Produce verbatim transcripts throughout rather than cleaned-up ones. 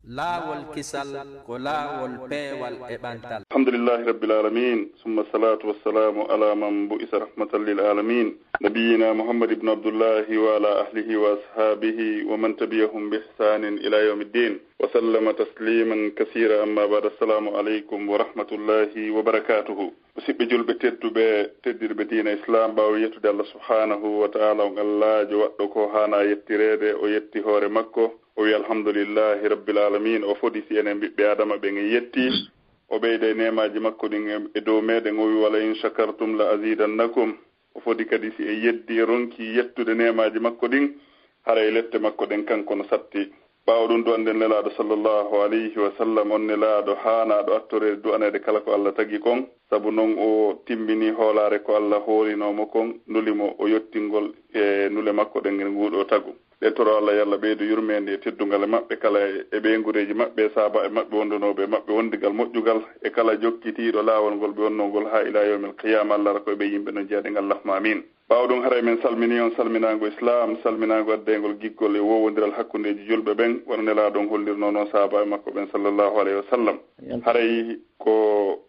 Laawol kisal ko laawol peewal e ɓantal. الحمد لله رب العالمين، ثم الصلاة والسلام على من بعث رحمة للعالمين، نبينا محمد بن عبد الله وعلى أهله وأصحابه ومن تبعهم بإحسان إلى يوم الدين، وسلم تسليما كثيرا. أما بعد، السلام عليكم ورحمة الله وبركاته. Musidɓe julɓe tedduɓe, teddirɓe diina Islam, ɓaawo yettude Allah subhanahu wa ta'ala, on Allaajo waɗɗo ko haana yettireede, o yetti hoore makko, o wi alhamdulillahi rabbil alamin, o fodi si enen ɓiɓɓe Adama ɓen en yetti, o ɓeyda e neemaaji makko ɗin e, e dow meɗen, o wi wala in shakartum la azidannakum, o fodi kadi si en yeddi e ronki yettude neemaaji makko ɗin, haray lette makko ɗen kanko no satti. Ɓaawo ɗum du'anɗen Nelaaɗo sallallahu alayhi wa sallam, on Nelaaɗo haanaaɗo attoreede du'aneede kala ko Allah tagi kon, sabu non o timmini hoolaare ko Allah hoolinoo mo kon, nuli mo o yottingol e nule makko ɗen e nguuɗoo tagu. Ɗen toro Allah yo Allah ɓeydu yurmeende e teddungal e maɓɓe kala e ɓeynguureeji maɓɓe e saabaaɓe maɓɓe wondunooɓe e maɓɓe wondigal moƴƴugal e kala jokkitiiɗo laawol ngol ɓe wonnoo ngol haa ilaa yawmil qiyaama, Allah ara ko e ɓe yimɓe non jeyaɗen, Allahumma aamiin. Ɓaawo ɗum, haray men salminii on salminaango Islaam, salminaango addeengol giggol e woowondiral hakkundeeji julɓe ɓen, wano Nelaaɗo on hollirnoo non sahaabaaɓe makko ɓen, sallallahu alayhi wa sallam. Haray ko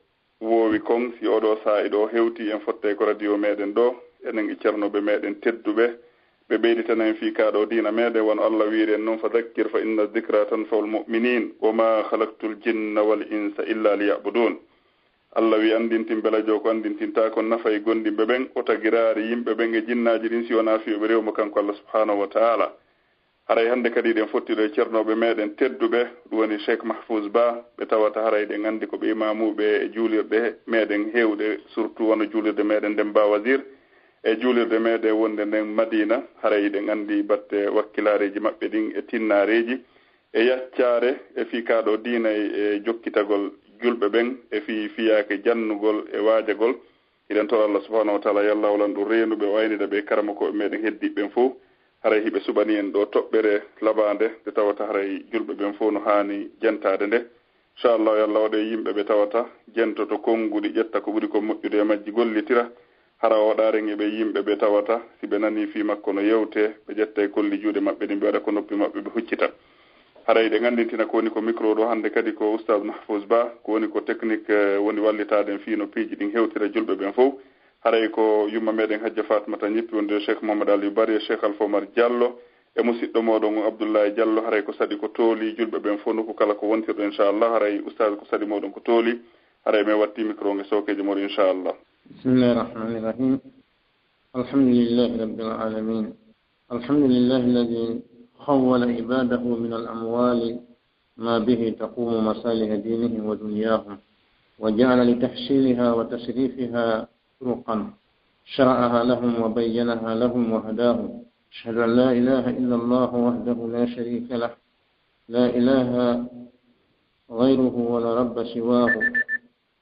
woowi kon, si oo ɗoo saa'i ɗoo hewtii, en fottay ko radio meɗen ɗoo, enen e ceernooɓe meɗen tedduɓe, ɓe ɓeyditana en fii kaa ɗoo diina meɗen, wano Allah wiiri en non, fa dakkir fa inna dikra tanfa'ul mu'miniin, wa maa khalaqtul jinna wal insa illa liya'buduun. Allah wi'i, anndintin belajooko anndintintaako nafay gomɗinɓe ɓen, o tagiraali yimɓe ɓen e jinnaaji ɗin si wonaa fii yo ɓe rewu mo kanko Allah subhanahu wa ta'ala. Haray hannde kadi eɗen fotti ɗoo e ceernooɓe meɗen tedduɓe, ɗum woni Cheikh Mahfouz Ba, ɓe tawata haray eɗen anndi ko ɓe imaamuuɓe e juulirɗe meɗen heewɗe, surtout wano juulirde meɗen nden Ba Wazir, e juulirde meɗen wonde nden Madina, haray eɗen anndi batte wakkilaareeji maɓɓe ɗin e tinnaareeji. E yaccaare e fii kaa ɗoo diina e, e jokkitagol julɓe ɓen e fii fiyaake jannugol e waajagol. Hiɗen toro Allah subhanahu wa ta'ala yo Allah wolan ɗum reenuɓe o aynida ɓe e karamokooɓe meɗen heddiiɓe ɓen fow. Haray hiɓe suɓanii en ɗoo toɓɓere labaande nde tawata haray julɓe ɓen fow no haani jentaade nde. Inchallah yo Allah waɗu e yimɓe ɓe tawata jentoto konnguɗi ƴetta ko ɓuri kon moƴƴude e majji gollitira. Hara o waɗaare nge ɓe yimɓe ɓe tawata, si ɓe nanii fii makko no yewtee, ɓe ƴettay kolli juuɗe maɓɓe ɗin, ɓe waɗa ko noppi maɓɓe, ɓe huccita. Haray eɗen anndintina ko woni ko micro ɗoo hannde kadi ko Oustaz Mahfouz Ba, ko woni ko technique, eh, woni wallitaade en fii no piiji ɗin hewtira julɓe ɓen fow. Haray ko yumma meɗen Hajja Fatmata Ñippi wondude Cheikh Mouhammad Aliou Bari e Cheikh Alpha Oumar Diallo e musiɗɗo mooɗon on Abdoulaye Diallo. Haray ko saɗi ko tooli julɓe ɓen fow nokku kala ko wontirɗo, inchallah. Haray Oustaz ko saɗi mooɗon ko tooli. Haray men watti micro nge sookeejo mooɗon, inchallah. بسم الله الرحمن الرحيم. الحمد لله رب العالمين. الحمد لله الذي خول عباده من الأموال ما به تقوم مصالح دينهم ودنياهم، وجعل لتحصيلها وتصريفها طرقا شرعها لهم وبينها لهم وهداهم. أشهد أن لا إله إلا الله وحده لا شريك له، لا إله غيره ولا رب سواه،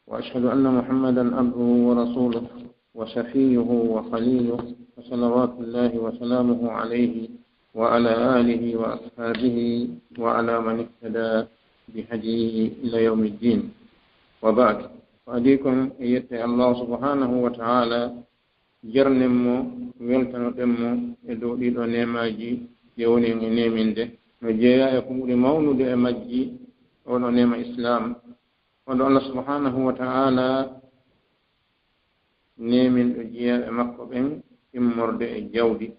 وأشهد أن محمدا عبده ورسوله وصفيه وخليله، فصلوات الله وسلامه عليه وعلى آله وأصحابه وعلى من اهتدى بهديه إلى يوم الدين. وبعد، ko adii kon e yette Allah subhanahu wa ta'ala, jarnen mo, weltanoɗen mo e dow ɗiɗo neemaaji ɗi o woni en e neeminde. No jeyaa e ko ɓuri mawnude e majji, oo ɗoo neema Islaam. Wonde Allah subhanahu wa ta'ala neeminɗo jiyaaɓe makko ɓen immorde e jawdi.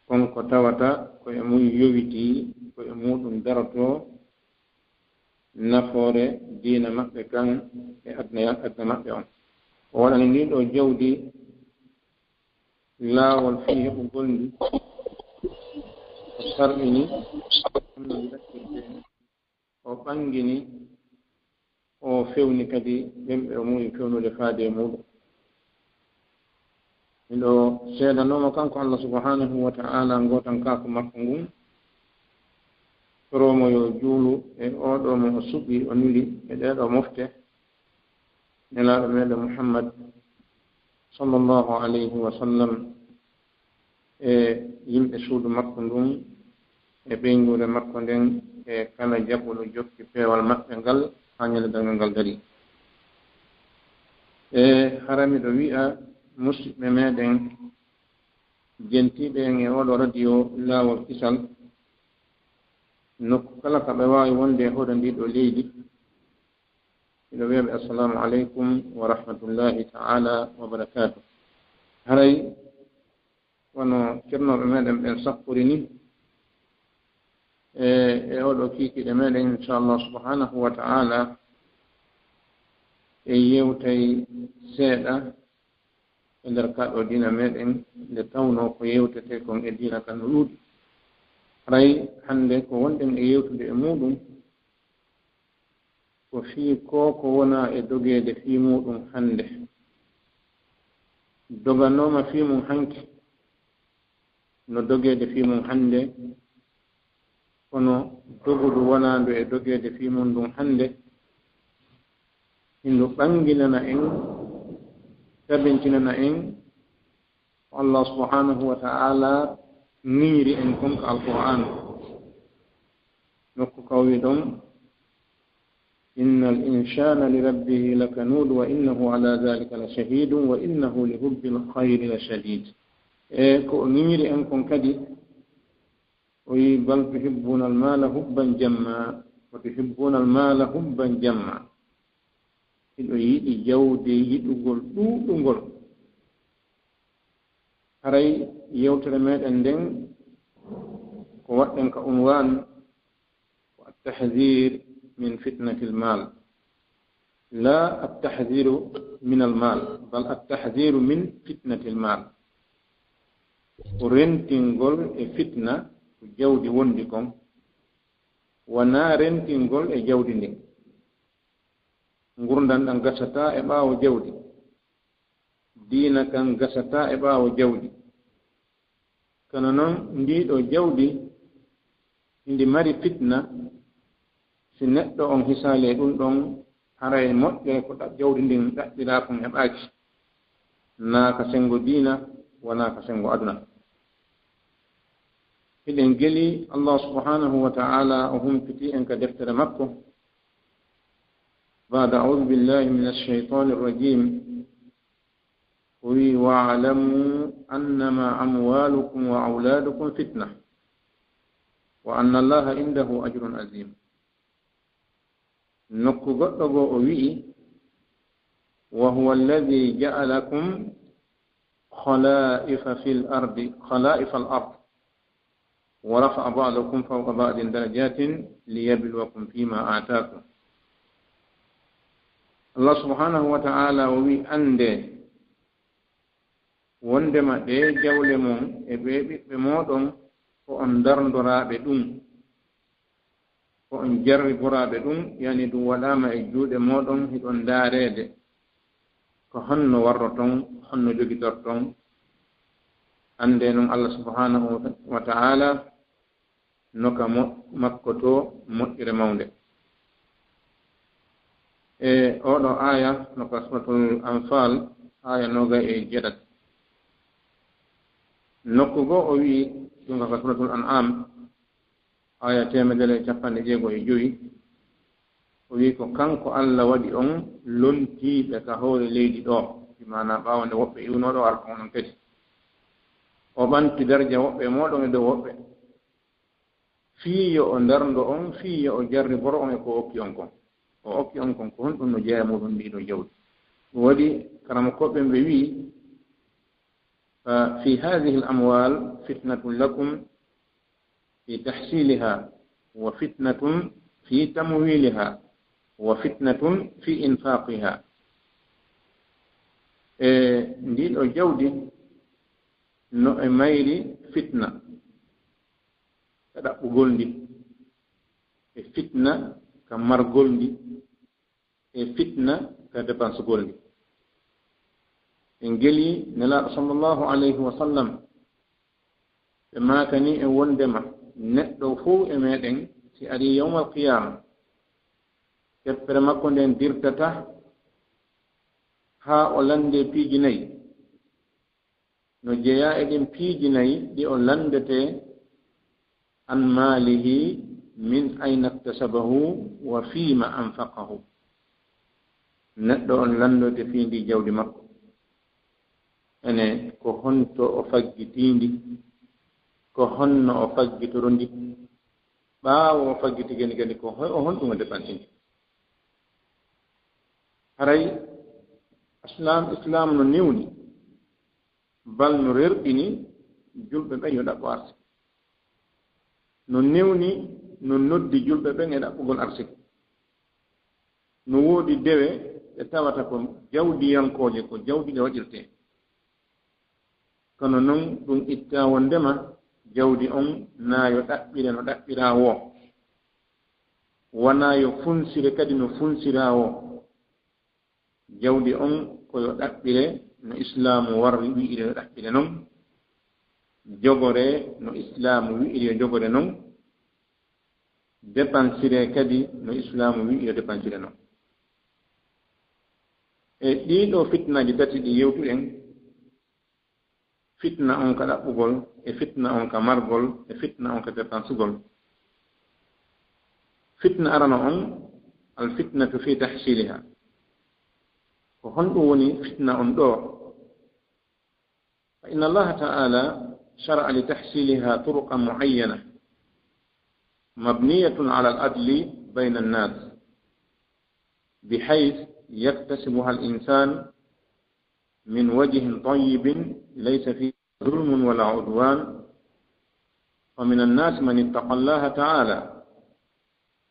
Kon ko tawata ko e mum yowitii, ko e muuɗum darotoo nafoore diina maɓɓe kan e aduna, aduna maɓɓe on. O waɗani ndin ɗoo jawdi laawol fii heɓugol ndi, o sar'ini, o ɓangini, o fewni kadi ɓen ɓe o muuyi fewnude faade e muuɗum. Miɗo seedanooma kanko Allah subhanahu wa ta'ala ngootankaaku makko ngun, toroo mo yo juulu e oo ɗoo mo o suɓi, o nuli e ɗee ɗoo mofte, Nelaaɗo meɗen Muhammad sallallahu alayhi wa sallam, e yimɓe suudu makko ndun, e ɓeynguure makko nden, e kala jaɓuɗo jokki peewal maɓɓe ngal haa ñande darngal ngal darii. E hara miɗo wi'a musiɓɓe meɗen jentiiɓe en e oo ɗoo radio Laawol Kisal, nokku kala ka ɓe waawi wonde e hoɗo ndii ɗoo leydi. Miɗo wiya ɓe, "Assalaamu aleykum wa rahmatullaahi ta'aalaa wa barakaatuh." Haray wano cernooɓe meɗen ɓen sappori ni, e, e oɗo kiikiiɗe meɗen, inchallah subhanahu wa ta'ala, e yewtay seeɗa e nder kaɗo diina meɗen, nde tawno ko yewtete kon e diina kan no ɗuuɗi. Haray hannde ko wonɗen e yewtude e muɗum, ko fii ko, ko wona e dogeede fii muɗum hannde. Doganooma fii mum hanki, no dogeede fii mum hannde, kono dogudu wonaandu e dogeede fii mum ndun hannde, hindu ɓanginana en, tabintinana en, ko Allah subhanahu wa ta'ala ŋiñiri en kon ka Alqur'aan. Nokku ka o wi ɗon, "Innal insaana li rabbihi lakanuud wa innahu ala dhalika la shahiidun wa innahu li hubbil khayri la shadiid." E ko o ŋiñiri en kon kadi, o wi, "Bal tuhibbuuna al maala hubban jamma, wa tuhibbuuna al maala hubban jamma." Hiɗo yiɗi jawdi yiɗugol ɗuuɗungol. Haray yewtere meɗen nden ko waɗɗen ka unwaan ko at-tahziir min fitnatil maal. Laa at-tahziiru minal maal, bal at-tahziiru min fitnatil maal. Ko rentingol e fitna ko jawdi wondi kon, wanaa rentingol e jawdi ndin. Ngurndan ɗan gasataa e ɓaawo jawdi. Diina kan gasataa e ɓaawo jawdi. Kono non, ndii ɗoo jawdi, hindi mari fitna. Si neɗɗo on hisaali e ɗum ɗon, haray moƴƴere ko ɗa-, jawdi ndin ɗaɓɓiraa kon heɓaaki. Naa ka senngo diina, wanaa ka senngo aduna. Hiɗen geli Allah subhanahu wa ta'ala o humpiti en ka deftere makko. بعد أعوذ بالله من الشيطان الرجيم. O wi, "واعلموا أنما أموالكم وأولادكم فتنة وأن الله عنده أجر عظيم." Nokku goɗɗo goo o wi'i, "وهو الذي جعلكم خلائف في الأرض، خلائف الأرض، ورفع بعضكم فوق بعض درجات ليبلوكم فيما آتاكم." Allah subhanahu wa ta'ala o wi, "Annde wondema ɗee jawle mon e ɓee ɓiɓɓe mooɗon ko on darndoraaɓe ɗum, ko on jarriboraaɓe ɗum, yani ɗum waɗaama e juuɗe mooɗon, hiɗon ndaareede ko honno warroton, honno jogitorton." Annde non Allah subhanahu wa ta'ala no ka mo-, makko to moƴƴere mawnde. E oɗo aaya no ka Suratul Anfal, aaya noogay e jeɗɗi. Nokku goo o wi'i, ɗum ka Suratul An'am, aaya teemedere e capanɗe jeego e jowi, o wi'i, "Ko kanko Allah waɗi on lontiiɓe ka hoore leydi ɗoo," bi maana ɓaawo nde woɓɓe iwnoo ɗoo, arta onon kadi. O ɓanti darja woɓɓe e mooɗon e dow woɓɓe. Fii yo o ndarndo on, fii yo o jarriboro on e ko o okki on kon. O okki on kon, ko honɗum no jeyaa e muɗum ndii ɗoo jawdi? Ɗum waɗi karamokooɓe ɓe wi'i, "Fa fi hadhihi al-amwal fitnatun lakum fi tahsiliha, wa fitnatun fi tamwiliha, wa fitnatun fi infaqiha." E ndii ɗoo jawdi no e mayri fitna ka ɗaɓɓugol ndi, e fitna ka margol ndi, e fitna ka dépensegol ndi. En geli Nelaaɗo sallallahu alayhi wa sallam, ɓe maakani en wondema neɗɗo fow e meɗen, si ari yawmal qiyaama, teppere makko nden dirtata haa o lande piiji nayi. No jeyaa e ɗin piiji nayi ɗi o landete, an maalihi min ayna iktasabahu wa fiima anfaqahu. Neɗɗo on landoyte fii ndii jawdi makko. Ene, ko honto o faggitii ndi? Ko honno o faggitoro ndi? Ɓaawo o faggiti geni geni ko ho-, o honɗum o dépensini? Haray Islam, Islam no newni, bal no rerɗini julɓe ɓen yo ɗaɓɓo arsike. No newni, no noddi julɓe ɓen e ɗaɓɓugol arsike. No woodi dewe ɗe tawata ko jawdiyankooje, ko jawdi ɗe waɗirtee. Kono non ɗum ittaa wonndema jawdi on naa yo ɗaɓɓire no ɗaɓɓiraa woo, wanaa yo funsire kadi no funsiraa woo. Jawdi on ko yo ɗaɓɓire no Islaamu warri, wi'iri yo ɗaɓɓire non, jogoree no Islaamu wi'iri yo jogoree non, dépensiree kadi no Islaamu wi'i yo dépensiree non. E ɗii ɗoo fitnaaji tati ɗi yewtuɗen, fitna on ka ɗaɓɓugol, e fitna on ka margol, e fitna on ka dépensugol. Fitna arano on, al fitnatu fi tahsiliha. Ko honɗum woni fitna on ɗoo? Fa inna Allaha ta'ala shara'a li tahsiliha turuqan mu'ayyana mabniyatun ala al-adli bayna an-nas, bihayth yaktasibuha al-insan من وجه طيب ليس فيه ظلم ولا عدوان، ومن الناس من اتقى الله تعالى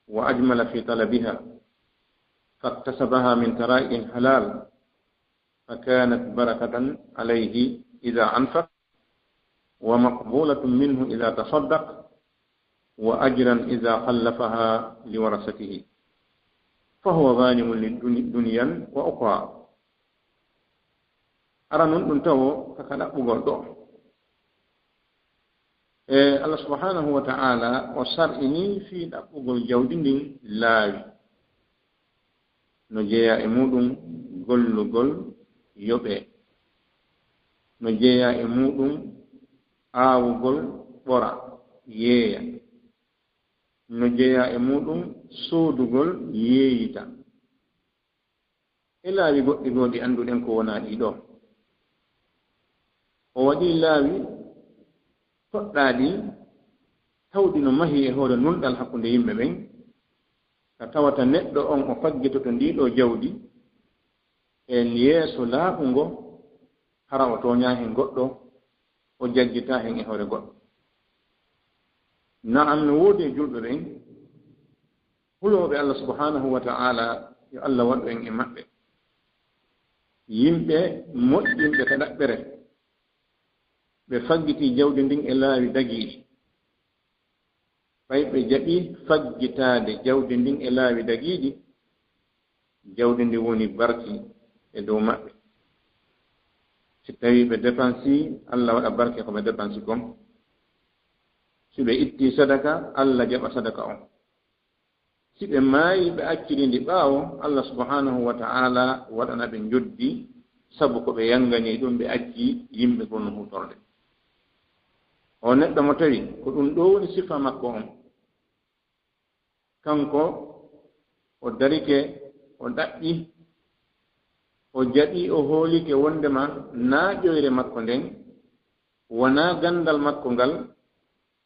وأجمل في طلبها، فاكتسبها من طرائق حلال، فكانت بركة عليه إذا أنفق، ومقبولة منه إذا تصدق، وأجرا إذا خلفها لورثته، فهو غانم لدنيا وأخرى. Aranun ɗum tawo ka ka ɗaɓɓugol ɗoo. E Allah subhanahu wa ta'ala o sar'ini fii ɗaɓɓugol jawdi ndin laawi. No jeyaa e muuɗum gollugol yoɓee. No jeyaa e muuɗum aawugol ɓora, yeeya. No jeyaa e muuɗum soodugol yeeyita. E laawi goɗɗi goo ɗi annduɗen ko wonaa ɗii ɗoo. O waɗii laawi toɗɗaaɗi, tawɗi no mahii e hoore nunɗal hakkunde yimɓe ɓen, ka tawata neɗɗo on o faggitoto ndii ɗoo jawdi e yeeso laaɓungo, hara o tooñaa hen goɗɗo, o jaggitaa hen e hoore goɗɗo. Na'am, no woodi e julɓe ɓen hulooɓe Allah subhanahu wa ta'ala, yo Allah waɗu en e maɓɓe. Yimɓe moƴƴinɓe ka ɗaɓɓere, ɓe faggitii jawdi ndin e laawi dagiiɗi. Ɓay ɓe jaɓii faggitaade jawdi ndin e laawi dagiiɗi, jawdi ndin woni barki e dow maɓɓe. Si tawii ɓe dépensii, Allah waɗa barke ko ɓe dépensii kon. Si ɓe ittii sadaka, Allah jaɓa sadaka on. Si ɓe maayii, ɓe acciri ndi ɓaawo, Allah subhanahu wa ta'ala waɗana ɓe njoddi sabu ko ɓe yanganii ɗum, ɓe acci yimɓe goo no huutorde. O neɗɗo mo tawi ko ɗum ɗoo woni sifa makko on, kanko o darike, o ɗaɓɓi, o jaɓi, o hoolike wonndema naa ƴoyre makko nden, wonaa ganndal makko ngal,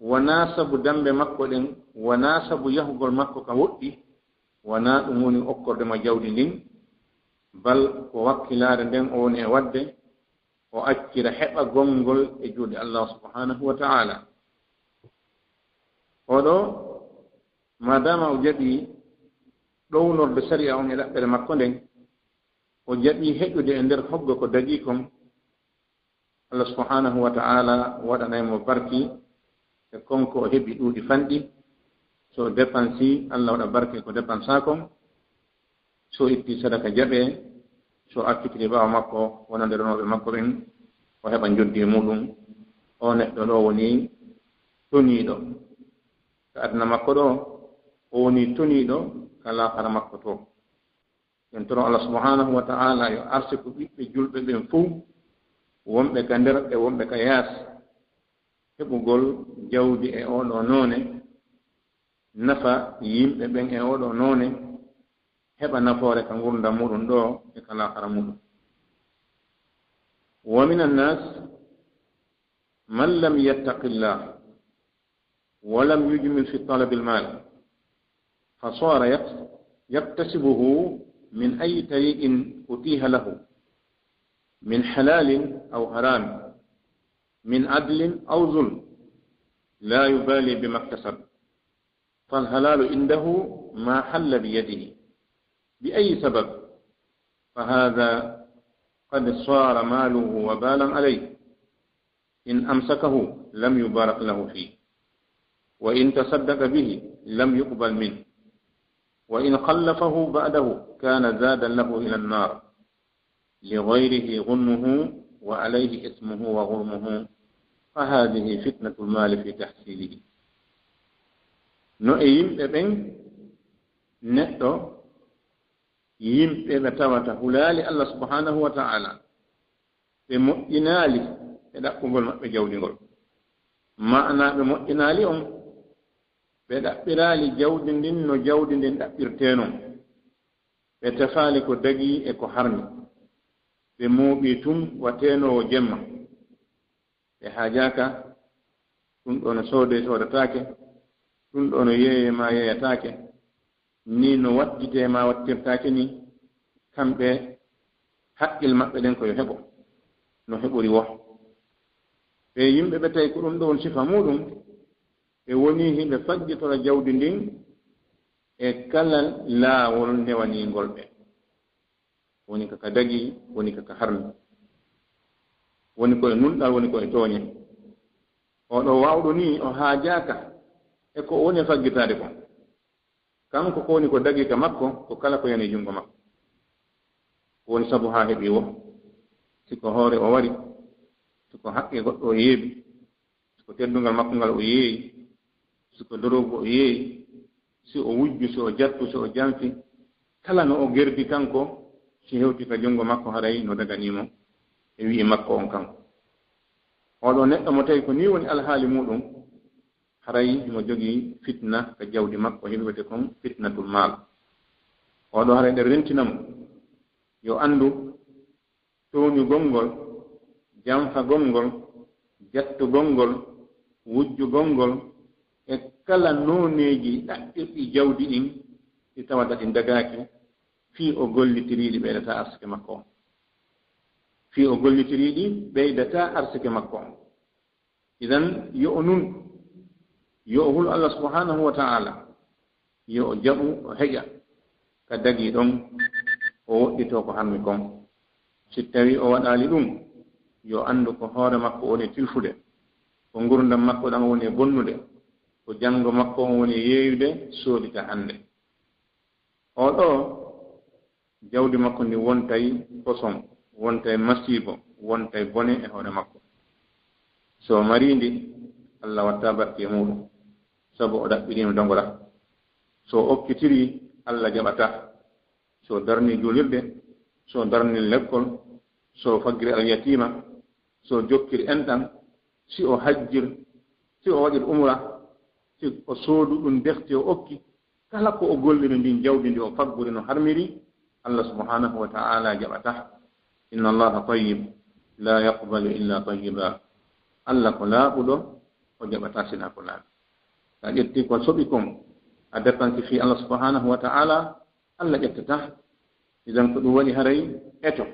wonaa sabu dammbe makko ɗen, wonaa sabu yahugol makko ka woɗɗi, wonaa ɗum woni okkorde mo jawdi ndin, bal ko wakkilaare nden o woni e waɗde, o accira heɓagol ngol e juuɗe Allah subhanahu wa ta'ala. Oɗo, maadaama o jaɓi ɗownorde sariya on e ɗaɓɓere makko nden, o jaɓi heƴude e nder hoggo ko dagii kon, Allah subhanahu wa ta'ala waɗanay mo barki e kon ko o heɓi ɗuuɗi fanɗi. So o dépensii, Allah waɗa barke ko dépensaa kon. So o itti sadaka jaɓee, so o accitiri ɓaawo makko wonande renooɓe makko ɓen, o heɓa njoddi e muuɗum. O neɗɗo ɗoo woni toniiɗo ka aduna makko ɗoo, o woni toniiɗo ka laakara makko too. En toro Allah subhanahu wa ta'ala yo arsiku ɓiɓɓe julɓe ɓen fow, wonɓe ka nder e wonɓe ka yaasi, heɓugol jawdi e oo ɗoo noone, nafa yimɓe ɓen e oo ɗoo noone, heɓa nafoore ka ngurndan muuɗum ɗoo e ka laakara muuɗum. Wa minan nas man lam yattaqillah. ولم يجمل في طلب المال، فصار يك-، يكتسبه من أي طريق أتيح له، من حلال أو حرام، من عدل أو ظلم، لا يبالي بما اكتسب، فالحلال عنده ما حل بيده بأي سبب، فهذا قد صار ماله وبالا عليه، إن أمسكه لم يبارك له فيه، وإن تصدق به لم يقبل منه، وإن خلفه بعده كان زادا له إلى النار، لغيره غنمه وعليه إثمه وغرمه، فهذه فتنة المال في تحصيله. No e yimɓe ɓen, neɗɗo, yimɓe ɓe tawata hulaali Allah subhanahu wa ta'ala, ɓe moƴƴinaali e ɗaɓɓugol maɓɓe jawdi ngol. Maanaa ɓe moƴƴinaali on, ɓe ɗaɓɓiraali jawdi ndin no jawdi ndin ɗaɓɓirtee non. Ɓe tefaali ko dagii e ko harmi. Ɓe mooɓii tun wa teenoowo jemma. Ɓe haajaaka, ɗun ɗoo no soodee soodataake, ɗun ɗoo no yeeyee maa yeeyataake, nii no wattitee maa wattirtaake nii, kamɓe haqqil maɓɓe ɗen ko yo heɓo, no heɓori woo. Ɓee yimɓe ɓe tawi ko ɗun ɗoo woni sifa muuɗun, ɓe wonii hiɓe faggitora jawdi ndin e kala laawol newaniingol ɓe. Woni ka ka dagii, woni ka ka harmi. Woni ko e nunɗal, woni ko e tooñe. Oo ɗoo waawɗo nii, o haajaaka e ko o woni e faggitaade kon. Kanko ko woni ko dagii ka makko, ko kala ko yani e junngo makko. Ko woni sabu haa heɓi woo. Si ko hoore o wari, si ko haqqe goɗɗo o yeebi, si ko teddungal makko ngal o yeeyi, si ko doroogu o yeeyi, si o wujju, si o jattu, si o janfi, kala no o gerdi kanko, si hewti ka junngo makko, haray no daganii mo e wi'i makko on kanko. Oo ɗoo neɗɗo mo tawi ko nii woni alhaali muuɗun, haray himo jogii fitna ka jawdi makko, himo wi'etee kon fitnatul maal. Oo ɗoo haray ɗen rentina mo, yo anndu tooñugol ngol, janfagol ngol, jattugol ngol, wujjugol ngol, e kala nooneeji ɗaɓɓirɗi jawdi ɗin, ɗi tawata ɗin dagaaki, fii o gollitirii ɗi ɓeydataa arsike makko on. Fii o gollitirii ɗi ɓeydataa arsike makko on. Idan, yo o nun, yo o hulu Allah subhanahu wa ta'ala, yo o jaɓu, o heƴa ka dagii ɗon, o woɗɗitoo ko harmi kon. Si tawii o waɗaali ɗun, yo anndu ko hoore makko woni tilfude, ko ngurndan makko ɗan woni e bonnude, ko janngo makko on woni e yeeyude, soodita hannde. Oo ɗoo, jawdi makko ndin wontay poson, wontay masiibo, wontay bone e hoore makko. Si o marii ndi, Allah wattaa barki e muuɗun, sabu o ɗaɓɓiriino dagora. Si o okkitirii, Allah jaɓataa. Si o darnii juulirde, si o darnii lekkol, si o faggiri alyatiima, si o jokkiri enɗan, si o hajjir, si o waɗir umra, si o soodu ɗun defte o okki, kala ko o golliri ndin jawdi ndi o fagguri no harmiri, Allah subhanahu wa ta'ala jaɓataa. Inna Allaha tayyib, la yaqbalu illa tayyiba. Allah ko laaɓuɗo, o jaɓataa sinaa ko laaɓi. Si a ƴetti ko soɓi kon, a depansi fii Allah subhanahu wa ta'ala, Allah ƴettataa. Idan ko ɗun waɗi haray eto.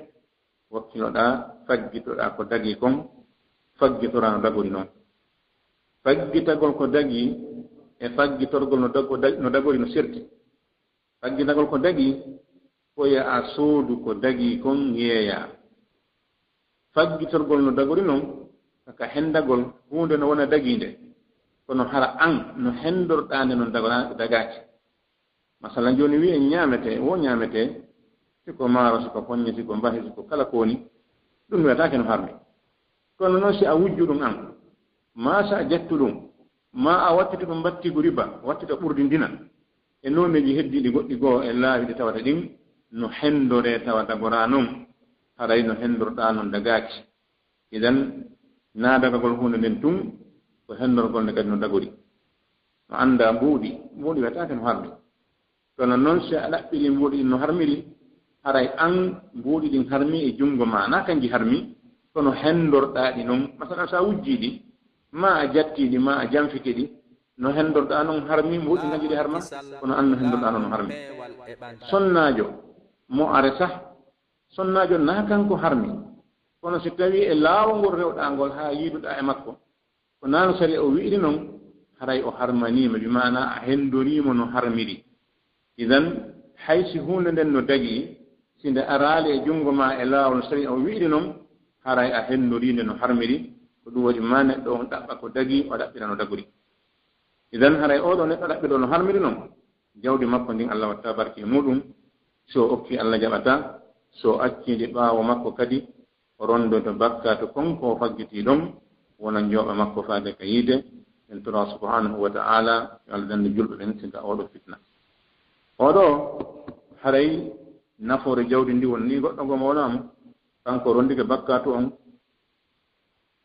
Wakkiloɗaa, faggitoɗaa ko dagii kon, faggitoraa no dagori non. Faggitagol ko dagii e faggitorgol no dago-, no dagori no serti. Faggitagol ko dagii, ko yo a soodu ko dagii kon yeeyaa. Faggitorgol no dagori non, ka ka hendagol huunde no wona dagiinde, kono hara an no hendorɗaa nde non dagora-, dagaaki. Masalan, jooni wi'en ñaametee, wo ñaametee, si ko maaro, si ko poññe, si ko mbahi, si ko kala ko woni, ɗun wiyataake no harmi. Kono non si a wujju ɗun an, maa si a jattu ɗun, maa a wattitu ɗun mbattiigu riba, wattita ɓurdi ndina, e nooneeji heddiiɗi goɗɗi goo e laawi ɗi tawata ɗin no hendoree tawa dagoraa non, haray no hendorɗaa non dagaaki. Idan, naadagagol huunde nden tun, ko hendorgol nde kadi no dagori. No anndaa mbuuɗi, mbuuɗi wiyataake no harmi. Kono non, si a ɗaɓɓirii mbuuɗi ɗin no harmiri, haray an mbuuɗi ɗin harmi e junngo maa, naa kanji harmi, kono hendorɗaa ɗi non. Masalan, si a wujjii ɗi, maa a jattii ɗi, maa a janfike ɗi, No henndorɗaa noon harmi, mbuuɗi ngaji ɗi harma, kono aan no henndorɗaa noon harmi. Sonnaajo mo a resah, sonnaajo naa kanko harmi. Kono si tawii e laawol ngol rewɗaa ngol haa yiiduɗaa e makko, ko naa no sariya o wi'iri noon, haray o harmaniima, bi maanaa a henndoriimo no harmiri. Idan, hay si huunde nden no dagii, si nde araali e junngo maa e laawol no sariya o wi'iri noon, haray a henndorii nde no harmiri, ko ɗum waɗi maa neɗɗo on ɗaɓɓa ko dagii, o ɗaɓɓira no dagori. Idan, haray oo ɗoo neɗɗo ɗaɓɓirɗo no harmiri noon, jawdi makko ndin Allah wattaa barke e muuɗum, si o okkii Allah jaɓataa, si o accii ndi ɓaawo makko kadi, o ronndoto bakkaatu kon ko o faggitii ɗon, wona njooɓa makko faade ka yiite. En toraa subhanahu wa ta'ala yo Allah danndu julɓe ɓen siga oo ɗoo fitna. Oo ɗoo haray nafoore jawdi ndi woni nii goɗɗo goo mawnaama, kanko ronndike bakkaatu on,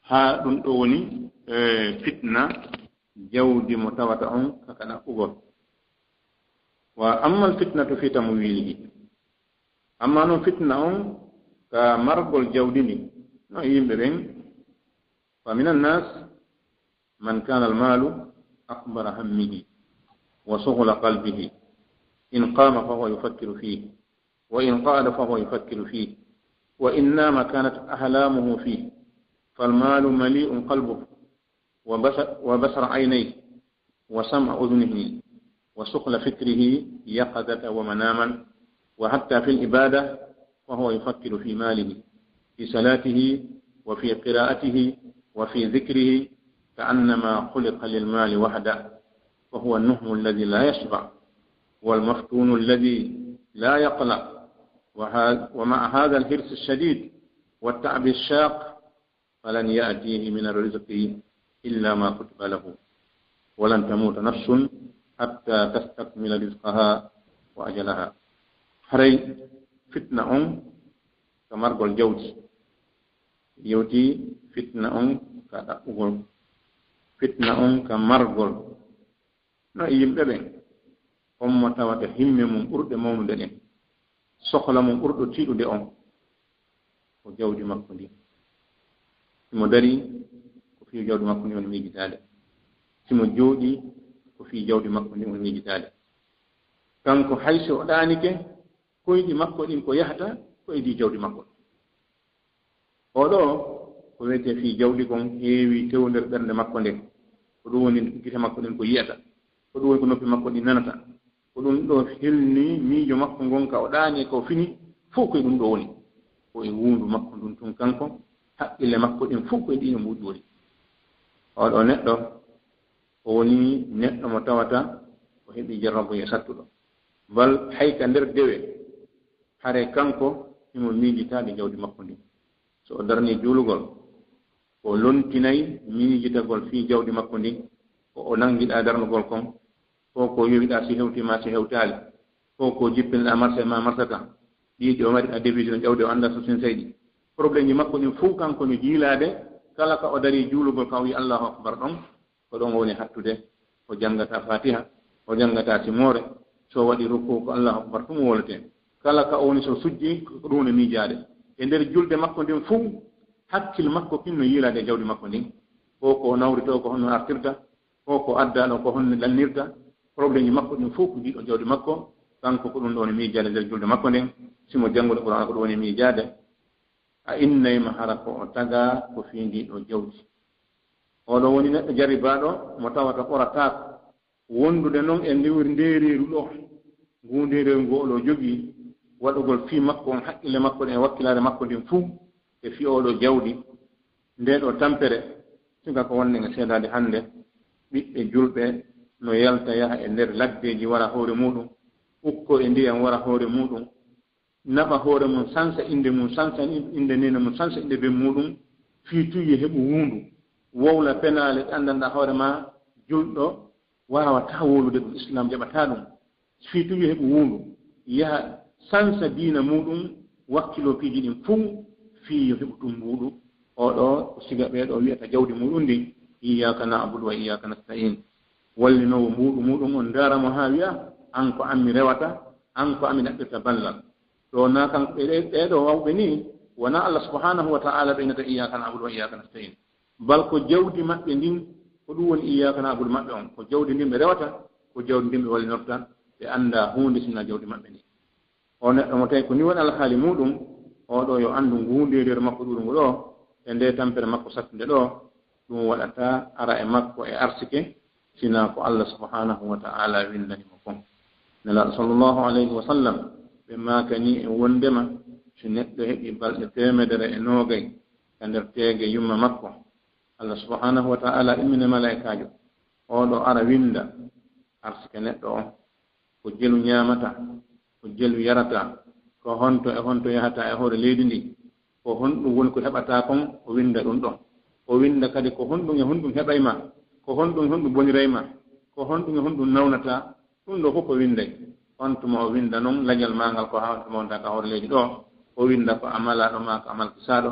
haa ɗum ɗoo woni, e, fitna jawdi mo tawata on ka ka ɗaɓɓugol. Wa ammal fitnatu fi tamwilihi. Amma noon fitna on ka margol jawdi ndi, no e yimɓe ɓen, fa minan nas man kana al malu akbara hammihi wa sughla qalbihi. In qama fa huwa yufakkiru fihi, wa in qa'ada fa huwa yufakkiru fihi, wa in nama kanat ahlamuhu fihi. Fal malu mali'un qalbuhu wa basa-, wa basara aynayhi wa sam'a udhunihi wa sughla fikrihi yaqadatan wa manaman, wa hatta fil ibada fa huwa yufakkiru fi malihi, fi salatihi wa fi qira'atihi wa fi dhikrihi, ka'annama khuliqa lil mali wahda, fa huwa an-nuhmu alladhi la yashba, wal maftunu alladhi la yaqla, wa ha-, wa ma'a hadha al-hirs ash-shadid wa at-ta'b ash-shaq, falan ya'tihi min ar-rizqi illa ma kutiba lahu, wa lan tamuta nafsun hatta tastakmila rizqaha wa ajalaha. Haray fitna on ka margol jawdi, yewti fitna on ka ɗaɓɓugol, fitna on ka margol. No e yimɓe ɓen, on mo tawata himme mum ɓurɗe mawnude ɗen, sohla mum ɓurɗo tiiɗude on, ko jawdi makko ndin. Si mo darii, ko fii jawdi makko ndin woni miijitaade. Si mo jooɗii, ko fii jawdi makko ndin woni miijitaade. Kanko hay si o ɗaanike, koyɗi makko ɗin ko yahata ko e ndii jawdi makko. Oo ɗoo, ko wiyetee fii jawdi kon heewii tew nder ɓernde makko nden. Ko ɗum woni gite makko ɗen ko yi'ata. Ko ɗum woni ko noppi makko ɗin nanata. Ko ɗum ɗoo helnii miijo makko ngon ka o ɗaanii e ka o fini, fow ko e ɗum ɗoo woni. Ko e wuundu makko ndun tun kanko, haqqille makko ɗen fow ko e ɗii mbuuɗi woni. Oo ɗoo neɗɗo, o wonii neɗɗo mo tawata o heɓii jarraboye sattuɗo. Bal hay ka nder dewe, hare kanko himo miijitaade jawdi makko ndin. So o darnii juulugol, o lontinay miijitagol fii jawdi makko ndin, ko o nanngiɗaa darnugol kon, ko ko yowiɗaa si hewtii maa si hewtaali, ko ko jippinɗaa marsa maa marsataa, ɗii ɗi o mari a devise no jawdi o anndaa so sinsay ɗi. Problémeji makko ɗin fow kanko no jiilaade, kala ka o darii juulugol ka o wi'i Allahu Akbar ɗon, ko ɗon o woni hattude, o janngataa Faatiha, o janngataa simoore, so o waɗii rukuu ko Allahu Akbar tun o wowletee. Kala ka o woni so sujjii, ko ɗum woni miijaade. E nder julde makko nden fow, hakkil makko kin no yiilaade e jawdi makko ndin. Ko ko o nawritoo ko honno artirta, ko ko addaa ɗoo ko honno lannirta, problémeji makko ɗin fow ko ɗii ɗoo jawdi makko, kanko ko ɗum ɗoo woni miijaade e nder julde makko nden, si mo janngude Qur'aana ko ɗum woni miijaade, a innay ma hara ko o tagaa ko fii ndii ɗoo jawdi. Oo ɗoo woni neɗɗo jarribaaɗo mo tawata ɓorataako wondude non e ndewir ndeereeru ɗoo, nguu ndeereeru ngu o ɗoo jogii, waɗugol fii makko on, haqqille makko ɗen e wakkilaare makko nden fuu e fii oo ɗoo jawdi, ndee ɗoo tampere, siga ko wonde nge seedaade hannde, ɓiɓɓe julɓe no yalta yaha e nder laddeeji wara hoore muuɗum, ukko e ndiyam wara hoore muuɗum, naɓa hoore mum, sansa innde mum, sansa innde neene mum, sansa innde ben muuɗum, fii tun yo heɓu wuundu, wowla penaale ɗe anndanɗaa hoore maa julɗo waawataa wowlude ɗum, Islaam jaɓataa ɗum. Fii tun yo heɓu wuundu, yaha sansa diina muuɗum, wakkiloo piiji ɗin fuu, fii yo heɓu tun mbuuɗu. Oo ɗoo ko siga ɓee ɗoo wi'ata jawdi muuɗum ndin, "Iyyaaka na'budu wa iyyaaka nasta'iin." Wallinoowo mbuuɗu muuɗum on ndaara mo haa wi'a, "An ko an mi rewata, an ko an mi ɗaɓɓirta ballal." Ɗoo naa kanko ɓe ɗee, ɓee ɗoo wawɓe nii, wonaa Allah subhanahu wa ta'ala ɓe innata, "Iyyaaka na'budu wa iyyaaka nasta'iin." Bal ko jawdi maɓɓe ndin Ko ɗum woni iyyaka na'budu maɓɓe on, ko jawdi ndin ɓe rewata, ko jawdi ndin ɓe wallinorta, ɓe anndaa huunde sina jawdi maɓɓe ndin. O neɗɗo mo tawi ko ni woni alhaali muuɗum, oo ɗoo yo anndu nguundeeri makko ɗuuɗungu ɗoo, e ndee tampere makko sattunde ɗoo, ɗum waɗataa ara e makko e arsike, sina ko Allah subhanahu wa ta'ala winndani mo kon. Nelaaɗo sallallahu alayhi wa sallam, ɓe maakani e wonndema, si neɗɗo heɓi balɗe teemedere e noogay ka nder teege yumma makko, Allah subhanahu wa ta'ala immina malaa'ikaajo, oo ɗoo ara winnda arsike neɗɗo on. Ko jelu ñaamata, ko jelu yarata, ko honto e honto yahata e hoore leydi ndi, ko honɗum woni ko heɓata kon, o winnda ɗum ɗon. O winnda kadi ko honɗum e honɗum heɓay ma, ko honɗum e honɗum boniray ma, ko honɗum e honɗum nawnata, ɗum ɗo fof ko winnday. On tuma o winnda noon lañal maa ngal ko haa on tuma wonta ka hoore leydi ɗo, o winnda ko a malaaɗo maa ko a malkisaaɗo,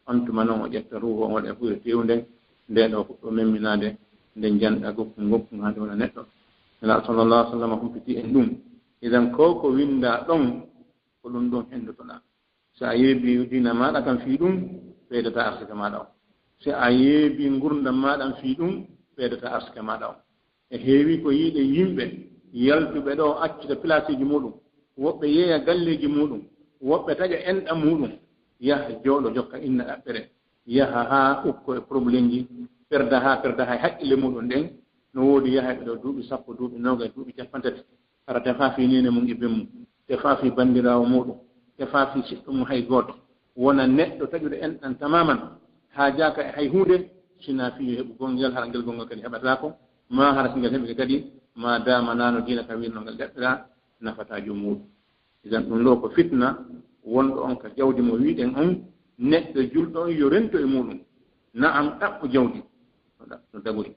on tuma noon o ƴetta ruuhu on waɗa e fuyre teewu nden, nde ɗo fuɗɗo memminaade, nde janɗa gokkun gokkun haa nde wona neɗɗo. Nelaaɗo sallallahu alaihi wa sallam humpiti en ɗum. Idan ko ko winnda ɗon, ko ɗum ɗon henndotoɗaa. Si a yeebi diina maaɗa kan fii ɗum, ɓeydata arsike maaɗa on. Si a yeebi ngurndan maaɗa fii ɗum, ɓeydata arsike maaɗa on. E heewi ko yiiɗe yimɓe yaltuɓe ɗo accita pilaasiiji muuɗum, woɓɓe yeeya galleeji muuɗum, woɓɓe taƴa enɗam muuɗum, yaha jooɗo jokka inna ɗaɓɓere, yaha haa ukko e problemji, perda haa perda hay haqqille muuɗum ɗen, no woodi yahayɓe ɗo duuɓi sappo, duuɓi noogay, duuɓi cappanɗe tati, hara tefaa fii neene mum e ben mum, tefaa fii banndiraawo muuɗum, tefaa fii siɗɗo mum hay gooto, wona neɗɗo taƴuɗo enɗam tamaman, haajaaka e hay huunde, sinaa fii yo heɓu gonngel, hara ngel gonngel kadi heɓataako, maa hara si ngel heɓike kadi, maa daama naano diina ka wiirno ngel ɗaɓɓiraa, nafataa joom muuɗum. Idan ɗum ɗo ko fitna wonɗo on ka jawdi mo wiiɗen on, neɗɗo julɗo on yo rento e muuɗum. Na'am, ɗaɓɓu jawdi no ɗa-, no dagori.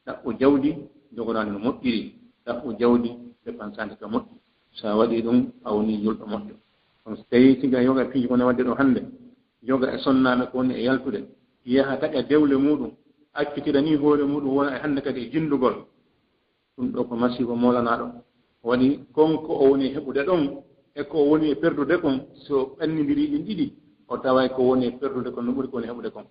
Ɗaɓɓu jawdi jogoraandi no moƴƴiri. Ɗaɓɓu jawdi depansaandi ka moƴƴi. So a waɗii ɗum, a wonii julɗo moƴƴo. Kono so tawii siga yoga piiji ko ne waɗde ɗo hannde, yoga e sonnaaɓe ko woni e yaltude, yaha taƴa dewle muuɗum, accitira nii hoore muuɗum, wona e hannde kadi e jinndugol. Ɗum ɗo ko masiibo moolanaaɗo. Waɗi kon ko o woni e heɓude ɗon e ko o woni e perdude kon, so ɓennindirii ɗin ɗiɗi, o taway ko woni e perdude kon no ɓuri ko woni e heɓude kon.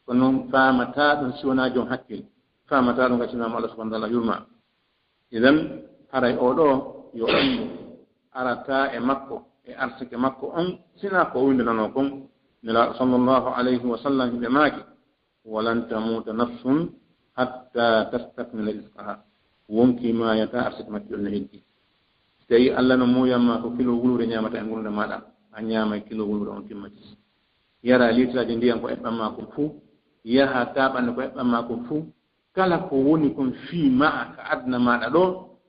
Kono noon faamataa ɗum si wonaa joom hakkil, faamataa ɗum ka sinaa mo Allah subhanahu wa ta'ala yurma. Idan, haray oo ɗoo yo anndu arataa e makko, e arsike makko on, sinaa ko o winndananoo kon. Nelaaɗo sallallahu alayhi wa sallam hiɓe maaki, "Walan tamuuta nafsun hatta tastakmila rizqaha." Wonkii maayataa, arsike makki on no heddii. Si tawii Allah no muuyan maa ko kilo wuluure ñaamata e ngurndan maaɗa, a ñaamay kilo wuluure on timmati. Yara liitiraaji ndiyan ko eɓɓan maa kon fuu, yaha taaɓande ko eɓɓan maa kon fuu, kala ko woni kon fii maa ka aduna maaɗa ɗo,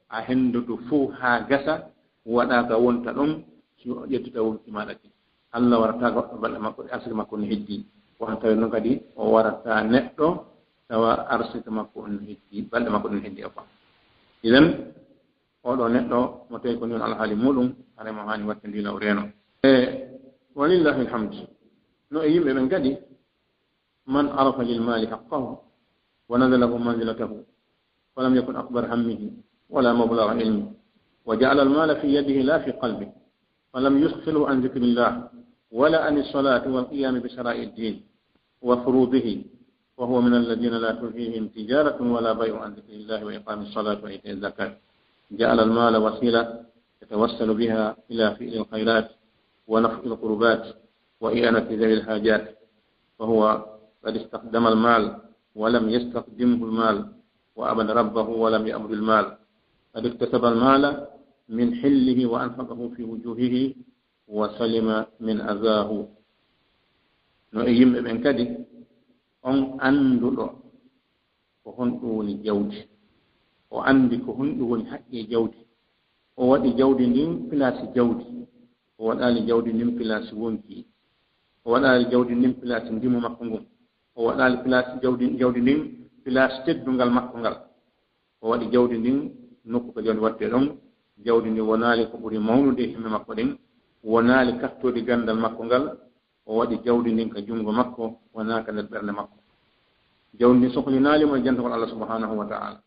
a henndoto fow haa gasa, waɗa ka wonta ɗon, si o ƴettita wonki maaɗa ki. Allah warataa goɗɗo balɗe makko ɗe, arsike makko no heddii. Wata tawi noon kadi o warataa neɗɗo tawa arsike makko on no heddii, balɗe makko ɗen no heddii e quoi. Idan, oo ɗoo neɗɗo mo tawi ko nii woni alhaali muuɗum, haray mo haani wattindii law reeno. E, walillahi alhamd. No e yimɓe ɓen kadi, من عرف للمال حقه ونزله منزلته، فلم يكن أكبر همه ولا مبلغ علمه، وجعل المال في يده لا في قلبه، فلم يشغله عن ذكر الله ولا عن الصلاة والقيام بشرائع الدين وفروضه، فهو من الذين لا تلهيهم تجارة ولا بيع عن ذكر الله وإقام الصلاة وإيتاء الزكاة. جعل المال وسيلة يتوسل بها إلى فعل الخيرات ونفع القربات وإعانة ذوي الحاجات، فهو قد استخدم المال ولم يستخدمه المال، وعبد ربه ولم يعبد المال، قد اكتسب المال من حله وأنفقه في وجوهه وسلم من أذاه. No e yimɓe ɓen kadi, on annduɗo ko honɗum woni jawdi, o anndi ko honɗum woni haqqee jawdi, o waɗi jawdi ndin pilaasi jawdi, o waɗaali jawdi ndin pilaasi wonkii, o waɗaali jawdi ndin pilaasi ndimu makko ngun, o waɗaali pilaasi jawdi, jawdi ndin pilaasi teddungal makko ngal. O waɗi jawdi ndin nokku ka jawdi waɗtee ɗon. Jawdi ndin wonaali ko ɓuri mawnude e himɓe makko ɗen, wonaali kattoodi ganndal makko ngal. O waɗi jawdi ndin ka junngo makko, wonaa ka nder ɓernde makko. Jawdi ndin sohlinaali mo e jantagol Allah subhanahu wa ta'ala.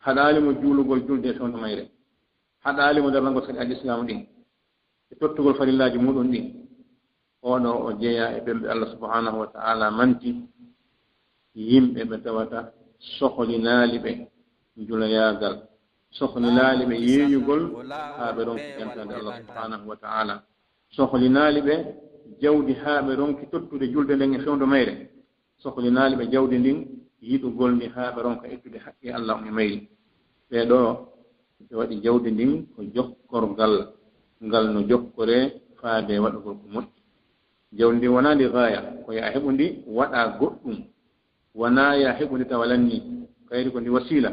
Haɗaali mo juulugol julde e fewndo mayre. Haɗaali mo darnagol sariya Islaamu ɗin e tottugol farillaaji muuɗum ɗin. Oo ɗoo o jeyaa e ɓen ɓe Allah subhanahu wa ta'ala manti, yimɓe ɓe tawata sohlinaali ɓe njuloyaagal, sohlinaali ɓe yeeyugol haa ɓe ronki ƴantaade Allah subhanahu wa ta'ala, sohlinaali ɓe jawdi haa ɓe ronki tottude julde nden e fewndo mayre, sohlinaali ɓe jawdi ndin yiɗugol ndi haa ɓe ronka ittude haqqe Allah on e mayri. Ɓee ɗoo, ɓe waɗi jawdi ndin ko jokkorgal ngal no jokkoree faade waɗugol ko moƴƴi. Jawdi ndin wonaa ndi gaaya, ko yo a heɓu ndi waɗaa goɗɗum. Wonaa yo a heɓu ndi tawa lannii, kayri ko ndi wasiila.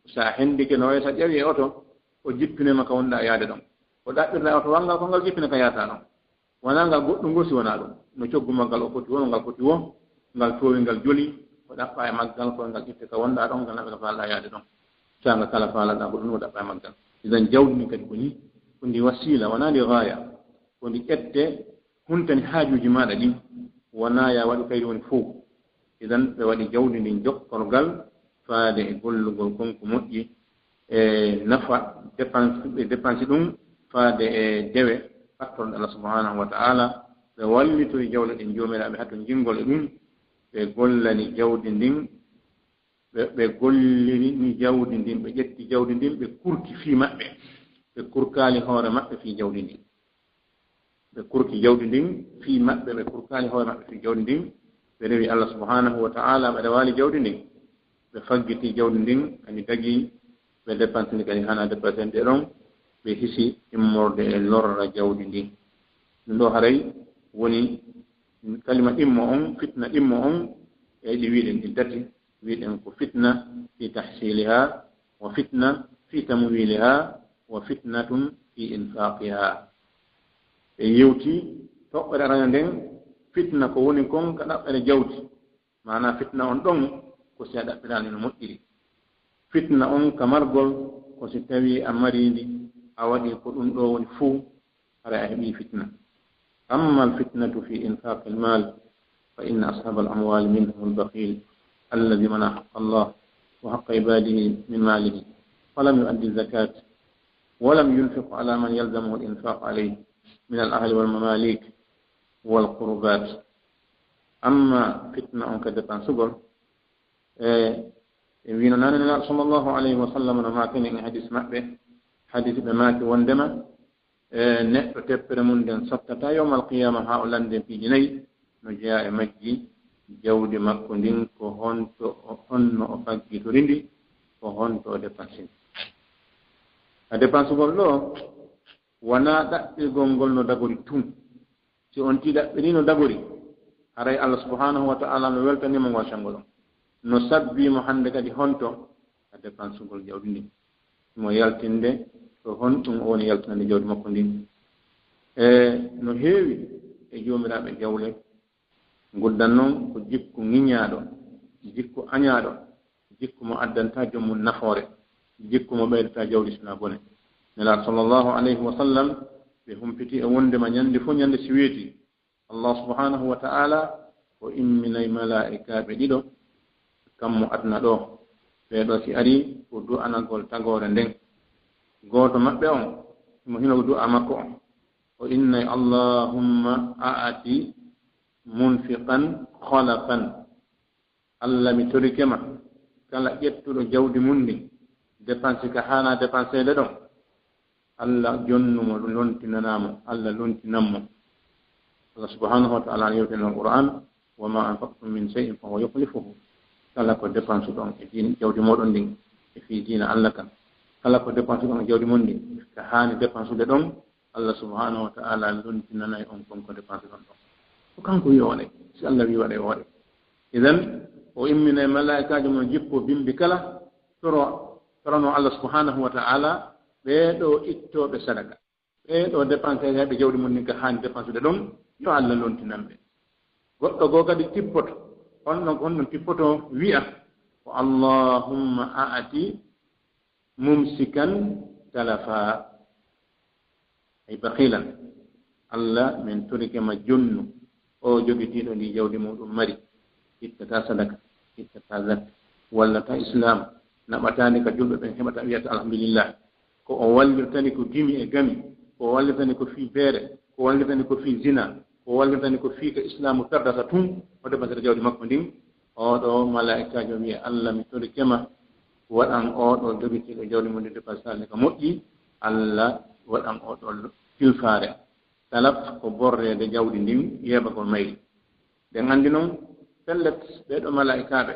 So a hendike no wayi so a ƴawi e oto, o jippinii ma ka wonɗaa yaade ɗon. O ɗaɓɓirɗaa oto wanngal ko ngal jippina ka yaata ɗon. Wonaa ngal goɗɗum ngol si wonaa ɗum. No coggu maggal o foti woo, no ngal foti woo, ngal toowi, ngal joli, o ɗaɓɓa e maggal ko ngal ƴette ka wonɗaa ɗon, ngal naɓe ka faalɗaa yaade ɗon. Saanga kala faalaɗaa ko ɗum o ɗaɓɓa e maggal. Idan jawdi ndin kadi ko nii, ko ndi wasiila, wonaa ndi gaaya. Ko ndi ƴette huntani haajuuji maaɗa ɗin, wonaa yo a waɗu kayri woni fow. Idan ɓe waɗi jawdi ndin jokkorgal faade e gollugol kon ko moƴƴi, e nafa dépense, ɓe dépense ɗum faade e dewe fattorɗe Allah subhanahu wa ta'ala. Ɓe wallitori jawle ɗen joomiraaɓe haa to jingol e ɗum, ɓe gollani jawdi ndin, ɓe, ɓe golliri ni jawdi ndin, ɓe ƴetti jawdi ndin, ɓe kurki fii maɓɓe, ɓe kurkaali hoore maɓɓe fii jawdi ndin. Ɓe kurki jawdi ndin fii maɓɓe, ɓe kurkaali hoore maɓɓe fii jawdi ndin. Ɓe rewi Allah subhanahu wa ta'ala, ɓe rewaali jawdi ndin. Ɓe faggiti jawdi ndin, kadi dagi, ɓe dépensini kadi hana dépensende ɗon, ɓe hisi immorde e lorra jawdi ndin. Ɗum ɗo haray woni kalima ɗimmo on, fitna ɗimmo on, e ɗi wiɗen ɗin tati, wiɗen ko fitna fi tahsiliha, wa fitna fi tamwiliha, wa fitnatun fi infaqiha. Ɓe yewti toɓɓere arana nden, fitna ko woni kon ka ɗaɓɓere jawdi. Maanaa fitna on ɗon ko si a ɗaɓɓiraani no moƴƴiri. Fitna on ka margol ko si tawii a marii ndi, a waɗii ko ɗum ɗoo woni fuu, haray a heɓii fitna. Amma al-fitnatu fi infaqi al-mal, fa inna ashaba al-amwali minhum al-bakhil, alladhi mana haqqa Allah wa haqqa ibadihi min malihi, falam yuaddi zakat, walam yunfiq ala man yalzamuhu al-infaq alayhi min al-ahli wal mamalik wal qurbat. Amma fitna on ka dépensugol, e, e wino nane Nelaaɗo sallallahu alayhi wa sallam no maakani e hadis maɓɓe, hadis ɓe maaki wondema, e, neɗɗo teppere mum nden sottata yawmal qiyama haa o lande piiji nayi, no jeyaa e majji jawdi makko ndin, ko honto o, honno o faggitori ndi, ko honto o dépensini. A dépensugol ɗo, wonaa ɗaɓɓirgol ngol no dagori tun. Si on tii ɗaɓɓirii no dagori, haray Allah subhanahu wa ta'ala no weltanii mo ngol senngo ɗon. No sabbii mo hannde kadi honto a dépensugol jawdi ndin. Mo yaltinde ko honɗum o woni yaltinande jawdi makko ndin. E no heewi e joomiraaɓe jawle, nguddan non ko jikku ŋiñaaɗo, jikku añaaɗo, jikku mo addantaa joom mum nafoore, jikku mo ɓeydataa jawdi sinaa bone. Nelaaɗo sallallahu alayhi wa sallam, ɓe humpiti e wondema ñande fof ñande si weeti, Allah subhanahu wa ta'ala o imminay malaa'ikaaɓe ɗiɗo kammu aduna ɗo. Ɓee ɗo si ari ko du'anagol tagoore nden. Gooto maɓɓe on, himo hino du'a makko on. O innay, "Allahumma a'ati munfiqan khalafan." Allah, mi torike ma, kala ƴettuɗo jawdi mum ndin, dépense ka haanaa dépenseede ɗon, Allah jonnu mo, lontinanaa mo, Allah lontinan mo. Allah subhanahu wa ta'ala ana yewtina e Qur'an, "Wa ma anfaqtum min shay'in fa huwa yukhlifuhu." Kala ko dépense ɗon e diin, jawdi moɗon ndin, e fii diina Allah kan. Kala ko dépense ɗon e jawdi mon ndin, ka haani dépensude ɗon, Allah subhanahu wa ta'ala lontinanay on kon ko dépense ɗon ɗon. Ko kanko wi'i o waɗay. Si Allah wi'i waɗay, o waɗay. Idan, o imminay malaa'ikaajo mo jippo bimbi kala, toro, torono Allah subhanahu wa ta'ala, ɓee ɗo ittooɓe sadaka. Ɓee ɗo dépense heɓe jawdi mum ndin ka haani dépensude ɗon, yo Allah lontinan ɓe. Goɗɗo goo kadi tippoto, on ɗon ko honɗum tippoto wi'a, ko, "Allahumma a'ati mumsikan talafa." Ay bakhilan. Allah, min torike ma jonnu. O jogitiiɗo ndi jawdi muɗum mari. Ittataa sadaka, ittataa zakka, wallataa Islam, naɓataani ka julɓe ɓen heɓata wiyata alhamdulillah. Ko o wallirtani ko gimi e gami, ko o wallirtani ko fii feere, ko o wallirtani ko fii zina, ko o wallirtani ko fii ka Islaamu perdata tun, o dépensata jawdi makko ndin, Oɗo malaa'ikaajo wi'a, "Allah, mi torike ma, waɗan oɗo jogitiiɗo jawdi mum ndi dépensé ka moƴƴi, Allah, waɗan oɗo tilfaare." Talaf ko borreede jawdi ndin, yeebagol mayri. Ɗen anndi non, pellet, ɓee ɗoo malaa'ikaaɓe,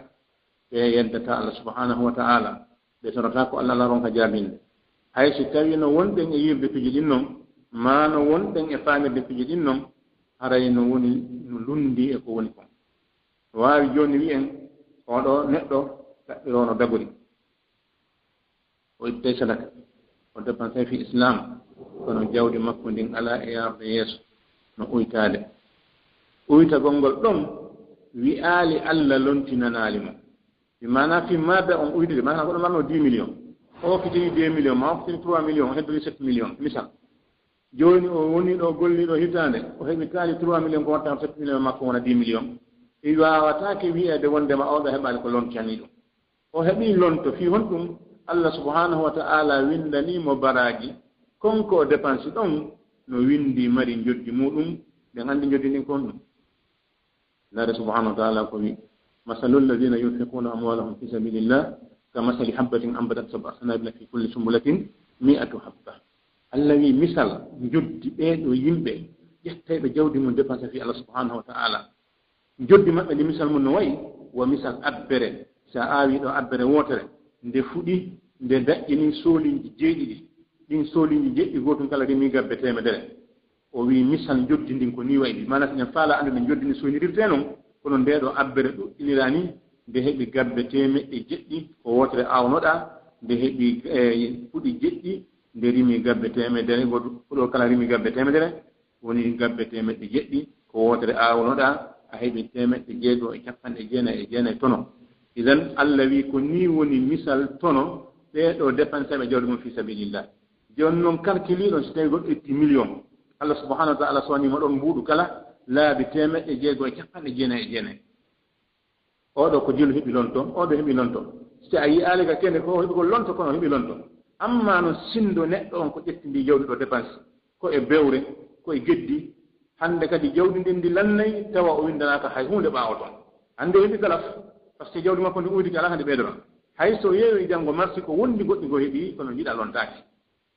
ɓe yeddataa Allah subhanahu wa ta'ala, ɓe torotaa ko Allah, Allah ronka jaabinde. Hay si tawii no wonɗen e yi'irde piiji ɗin non, maa no wonɗen e faamirde piiji ɗin non, haray no woni, no lunndii e ko woni kon. Waawi jooni wi'en, oɗo neɗɗo ɗaɓɓiroono dagori. O ittay sadaka, o dépensé fi Islam, kono jawdi makko ndin alaa e yaarude yeeso, no uytaade. Uytagol ngol ɗon wi'aali Allah lontinanaali mo. Bi maanaa fi maada on uytude, maanaa goɗɗo marno dix millions, o hokkitini deux millions, maa o hokkitini trois millions, o heddori sept millions, misal. Jooni o woni ɗo golliiɗo hitaande, o heɓi kaali trois millions, ko watta sept millions makko wona dix millions. I waawataake wi'eede wonndema oɗo heɓaali ko lontani ɗum. O heɓii lonto fii honɗum? Allah subhanahu wa ta'ala winndanii mo baraaji, kon ko o dépensi ɗon no winndii mari njoddi muuɗum, ɗen anndi njoddi ndin ko honɗum. Laare subhanahu wa ta'ala ko wi, "Masalul ladina yunfiquna amwalahum fi sabilillah, ka masali habbatin ambatat sab'a sanabila fi kulli sumbulatin mi'atu habba." Allah wi, misal njoddi ɓee ɗoo yimɓe ƴettayɓe jawdi mum dépensé fii Allah subhanahu wa ta'ala. Njoddi maɓɓe ndi, misal mum no wayi, wo misal abbere. Si a aawii ɗoo abbere wootere, nde fuɗi, nde daƴƴini soolinji jeeɗiɗi. Ɗin soolinji jeeɗiɗi, gootun kala rimi gabbe teemedere. O wi, misal njoddi ndin ko nii wayi. Maanaa, si en faalaa anndude njoddi ndi soynirirtee non, kono ndee ɗoo abbere ɗuɗɗiniraa nii, nde heɓi gabbe teemeɗɗe jeɗɗi, ko wootere aawnoɗaa, nde heɓi, eh, fuɗi jeɗɗi, nde rimi gabbe teemedere, gooto fuɗo kala rimi gabbe teemedere, woni gabbe teemeɗɗe jeɗɗi, ko wootere aawnoɗaa, a heɓi teemeɗɗe jeego e capanɗe jeenayi e jeenayi tono. Idan, Allah wi, ko nii woni misal tono ɓee ɗoo dépenséɓe jawdi mum fi sabilillah. Jooni non, calculiɗon, si tawii goɗɗo itti million, Allah subhanahu wa ta'ala sowanii mo ɗon mbuuɗu kala laabi teemeɗɗe jeego e capanɗe jeenayi e jeenayi. Oɗo ko jelu heɓi lonto, oɗo heɓi lonto. Si a yi'aali ka kene ko o heɓi ko lonto, kono o heɓi lonto. Amma no sinndo neɗɗo on ko ƴetti ndi jawdi ɗoo dépense, ko e bewre, ko e geddi. Hannde kadi jawdi ndin ndi lannay, tawa o winndanaaka hay huunde ɓaawo ton. Hannde o heɓi talaf, par ce que jawdi makko ndi uydike, alaa hannde ɓeydora. Hay so yeeyoyi janngo marsi ko wondi goɗɗi goo heɓi, kono jiɗa lontaaki.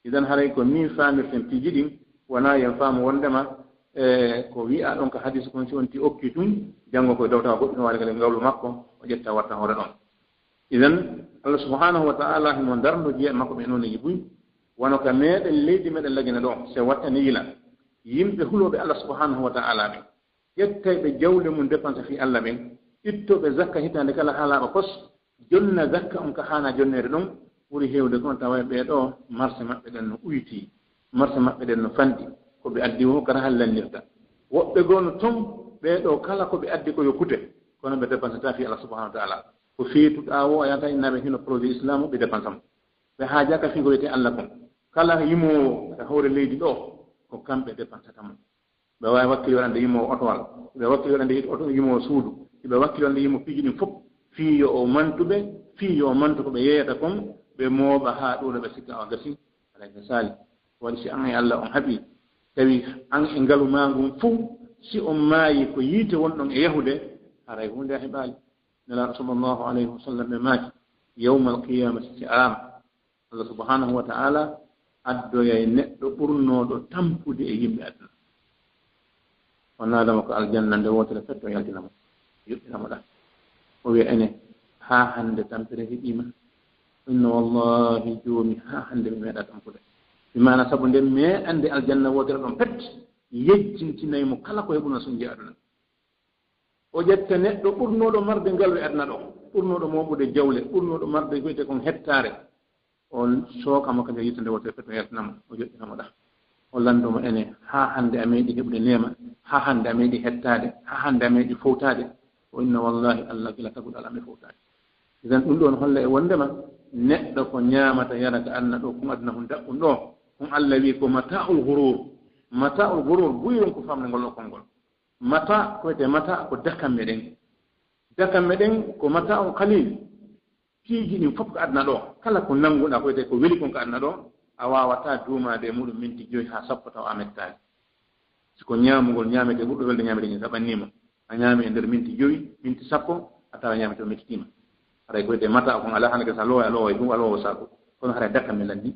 Idan haray ko nii faamirten piiji ɗin, wonaa yen faamu wonndema, e, ko wi'aa ɗon ka hadis kon, si on ti okki tun, janngo koye dowtawa goɗɗi no waali kala ngawlu makko, o ƴetta watta hoore ɗon. Idan Allah subhanahu wa ta'ala himo darndo jeya makko ɓe nooneeji buy, wano ka meɗen leydi meɗen Lagine ɗoo, se wattani yila yimɓe hulooɓe Allah subhanahu wa ta'ala ɓen. Ƴettayɓe jawle mum dépense fii Allah ɓen, ittooɓe zakka hitaande kala haa laaɓa kos, jonna zakka on ka haanaa jonneede ɗon, ɓuri heewde kon taway ɓee ɗoo marse maɓɓe ɗen no uyti, marse maɓɓe ɗen no fanɗi, ko ɓe addi woo kara hal lannirta. Woɓɓe goo no ton, ɓee ɗoo kala ko ɓe addi ko yokkute, kono ɓe dépensataa fii Allah subhanahu wa ta'ala. Ko feetuɗaa woo, a yahata innaaɓe hino projet islam, ɓe dépensa mo. Ɓe haajaaka fii ko wiyetee Allah kon. Kala yimoowo e hoore leydi ɗoo, ko kamɓe dépensata mo. Ɓe waawi wakkili waɗande yimoowo otowal, ɓe wakkili waɗande oto, yimoowo suudu, ɓe wakkili waɗande yimoowo piiji ɗin fof, fii yo o mantu ɓe, fii yo o mantu ko ɓe yeeyata kon, ɓe mooɓa haa ɗuuɗa, ɓe sikka o gasi, alaa ko saali. Waɗi si an e Allah on haɓii, tawi an e ngalu maa ngun fof, si on maayii ko yiite wonɗon e yahude, haray huunde a heɓaali. Nelaaɗo sallallahu alayhi wa sallam ɓe maaki, yawmal qiyaamati si araama, Allah subhanahu wa ta'ala addoyay neɗɗo ɓurnooɗo tampude e yimɓe aduna. O naada mo ko aljanna nde wootere fetto, yaltina mo, yuɓɓina mo ɗa. O wiya, ene, haa hannde tampere heɓii ma? Inna wallahi, joomi, haa hannde mi meeɗaa tampude. Bi maana, sabu nden meeɗande aljanna wootere ɗon pet, yejjintinay mo kala ko heɓunoo sunnje aduna. O ƴetta neɗɗo ɓurnooɗo marde ngalu e aduna ɗoo, ɓurnooɗo mooɓude jawle, ɓurnooɗo marde ko wiyetee kon hettaare. O sooka mo kadi e yiite nde wootere pet, o yaltina mo, o joɗɗina mo ɗa. O lanndo mo, ene, haa hannde a meeɗi heɓude neema, haa hannde a meeɗi hettaade, haa hannde a meeɗi fowtaade? O inna, wallahi, Allah gila tagguɗo alaa mi fowtaade. Idan ɗum ɗoo no holla e wonndema neɗɗo ko ñaamata yarata aduna ɗoo, kon aduna hun daɓɓun ɗoo, kon Allah wi ko mata'ul ghurur. Mata'ul ghurur, buy ɗum ko famde ngol ɗoo konngol. Mata, ko wiyetee mata ko dakamme ɗen. Dakamme ɗen ko mata'un qalil. Piiji ɗin fof ko aduna ɗoo, kala ko nannguɗaa ko wiyetee ko weli kon ko aduna ɗoo, a waawataa duumaade e muɗum minti joy haa sappo tawa a mettaali. Si ko ñaamugol ñaametee, ɓurɗo welde ñaametee, so a ɓannii mo, a ñaami e nder minti joy, minti sappo, a tawa ñaami to mettitima. Haray ko wiyetee mata kon alaa, hannde kadi so a loowa, a loowa e ɗum, a loowa saako. Kono haray dakka men lanni.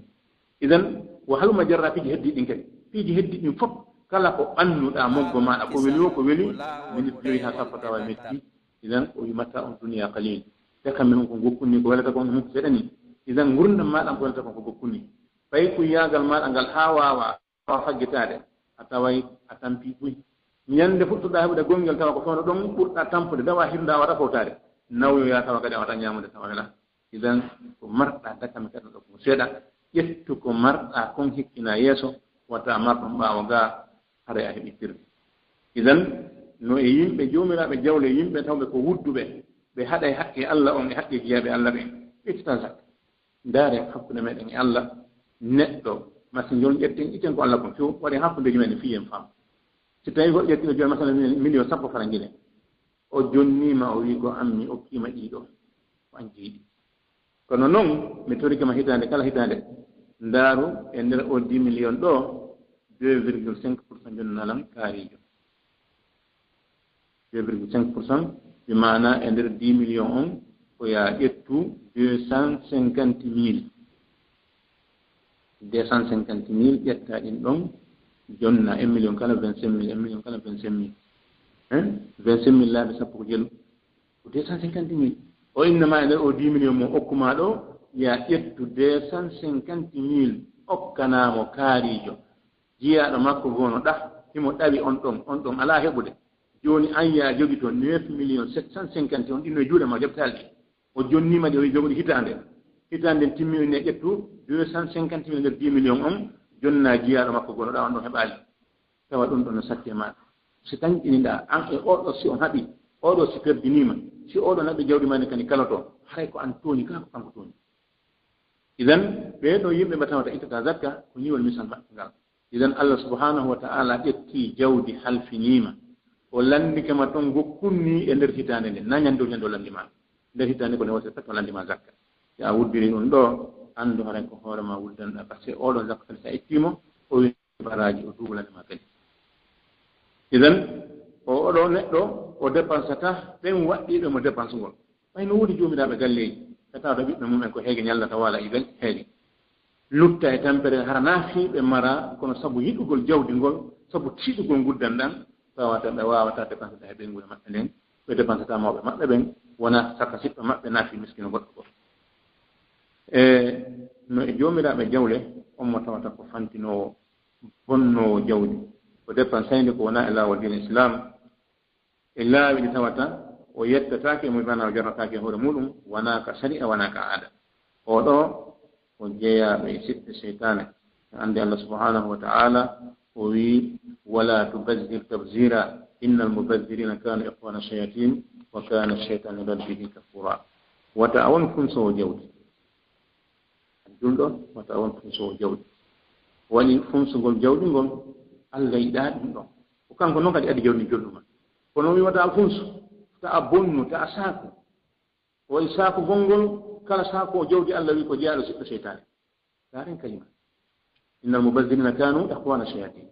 Idan, wa halumma jarra, piiji heddi ɗin kadi. Piiji heddi ɗin fof, kala ko annuɗaa moggo maaɗa, ko weli o, ko weli, miniti joyi haa sappo tawa metti. Idan, o wi mata on duniya qalil. Dakka men on ko gokkuni ko welata kon, ɗum ko seeɗa ni. Idan, ngurndam maaɗa ko welata kon ko gokkuni. Ɓay ko yaagal maaɗa ngal haa waawa, waawa faggitaade, a taway a tampi buy. Ñande fuɗɗuɗaa heɓude gonngel tawa ko fewndo ɗon ɓurɗaa tampude, dawa hirnda wata fowtaade. Nawyoya tawa kadi a wata ñaamude tawa wela. Idan ko marɗaa dakka men kadi ɗo ko seeɗa. Ƴettu ko marɗaa kon hikkina yeeso, wata marɗum ɓaawo ga haray a heɓi firde. Idan no e yimɓe joomiraaɓe jawle, yimɓe tawɓe ko wudduɓe, ɓe haɗay haqqe Allah on e haqqe jiyaaɓe Allah ɓen, ɓe ittata zakka. Ndaare hakkunde meɗen e Allah, neɗɗo, masi njol ƴetten, ƴetten ko Allah kon, few waɗen hakkundeeji men fii en faam. Si tawi goɗɗo ƴetti o jooni, masalan, million sappo farangine, o jonniima, o wi ko an mi okkiima ɗii ɗoo, ko an jeyi ɗi. Kono non, mi torike ma hitaande kala hitaande, ndaaru e nder o dix million ɗoo, deux virgule cinq pour cent jonnanaa lan kaariijo. Deux virgule cinq pour cent, bi maana e nder dix million on, ko yaa ƴettu deux cent cinquante mille. Deux cent cinquante mille ƴetta ɗin ɗon, jonna un million kala vingt-cinq mille, un million kala vingt-cinq mille. Hein? Vingt-cinq mille laabi sappo ko jelu. Ko deux cent cinquante mille. O innama e nder o dix million mo okkuma ɗo, yaa ƴettu deux cent cinquante mille, okkanaa mo kaariijo. Jiyaaɗo makko goo no ɗah, himo ɗawi on ɗon, on ɗon alaa heɓude. Jooni an yaa jogito neuf millions sept cent cinquante, on ɗinno e juuɗe ma, jaɓtaali ɗi. O jonniima ɗi, o wi jogo ɗi hitaande. Hitaande nden timmi, o inni ƴettu deux cent cinquante mille nder dix millions on, jonna jiyaaɗo makko goo no ɗah, on ɗon heɓaali. Tawa ɗum ɗon no satti e maaɗa. Si tanƴiniɗaa, an e oɗo, si on haɓi, oɗo si perdiniima, si oɗo naɓi jawdi maa ndi kadi kala to, haray ko an tooñi, kaa ko kanko tooñi. Idan, ɓee ɗoo yimɓe ɓe tawata ittata zakka, ko ñiwol misal maɓɓe ngal. Idan, Allah subhanahu wa ta'ala ƴetti jawdi, halfiniima. O lanndike ma ton gokkun ni e nder hitaande nden, na ñande o ñande o lanndi ma. Nder hitaande ko nde wasi pet o lanndi ma zakka. Si a wuddiri ɗum ɗoo, anndu haray ko hoore ma wuddanɗaa. Parce que oɗo zakka kadi si a ittii mo, o wi baraaji, o duublani ma kadi. Idan, o, oɗo neɗɗo, o dépensata ɓen waɗɗiiɓe mo dépense ngol. Ɓay no woodi joomiraaɓe galleeji, ɓe tawata ɓiɓɓe mum en ko heege ñallata, waala e gal-, heege. Lutta e tampere, hara na fii ɓe mara, kono sabu yiɗugol jawdi ngol, sabu tiiɗugol nguddan ɗan, tawata ɓe waawataa dépensata e ɓeynguure maɓɓe nden, ɓe dépensata mawɓe maɓɓe ɓen, wonaa saka siɗɗo maɓɓe na fii miskino goɗɗo goɗɗo. E no e joomiraaɓe jawle, on mo tawata ko fantinoowo, bonnoowo jawdi, o dépensayde ko wonaa e laawol diine Islam, e laawi ɗi tawata o yettataake e mum, maanaa o jarnataake e hoore muuɗum, wonaa ka sari'a, wonaa ka aada. Oo ɗoo ko jeyaaɓe e siɓɓe seytaane. En anndi Allah subhanahu wa ta'ala o wii, "Wala tubazzir tabzira, innal mubazzirina kanu ikhwana shayatin, wa kana shaytanu li rabbihi kafura." Wata a won funsoowo jawdi. Julɗo, wata a won funsoowo jawdi. Waɗi funsugol jawdi ngol, Allah yiɗaa ɗum ɗon. Ko kanko non kadi addi jawdi ndi jonnuma. Kono o wii wata a funsu, ta a bonnu, ta a saaku. O waɗi saakugol ngol, kala saaku o jawdi Allah wii ko jeyaaɗo siɓɓe seytaane. Taaren kalima. Innal mubazzirina kanu ikhwana shayatin.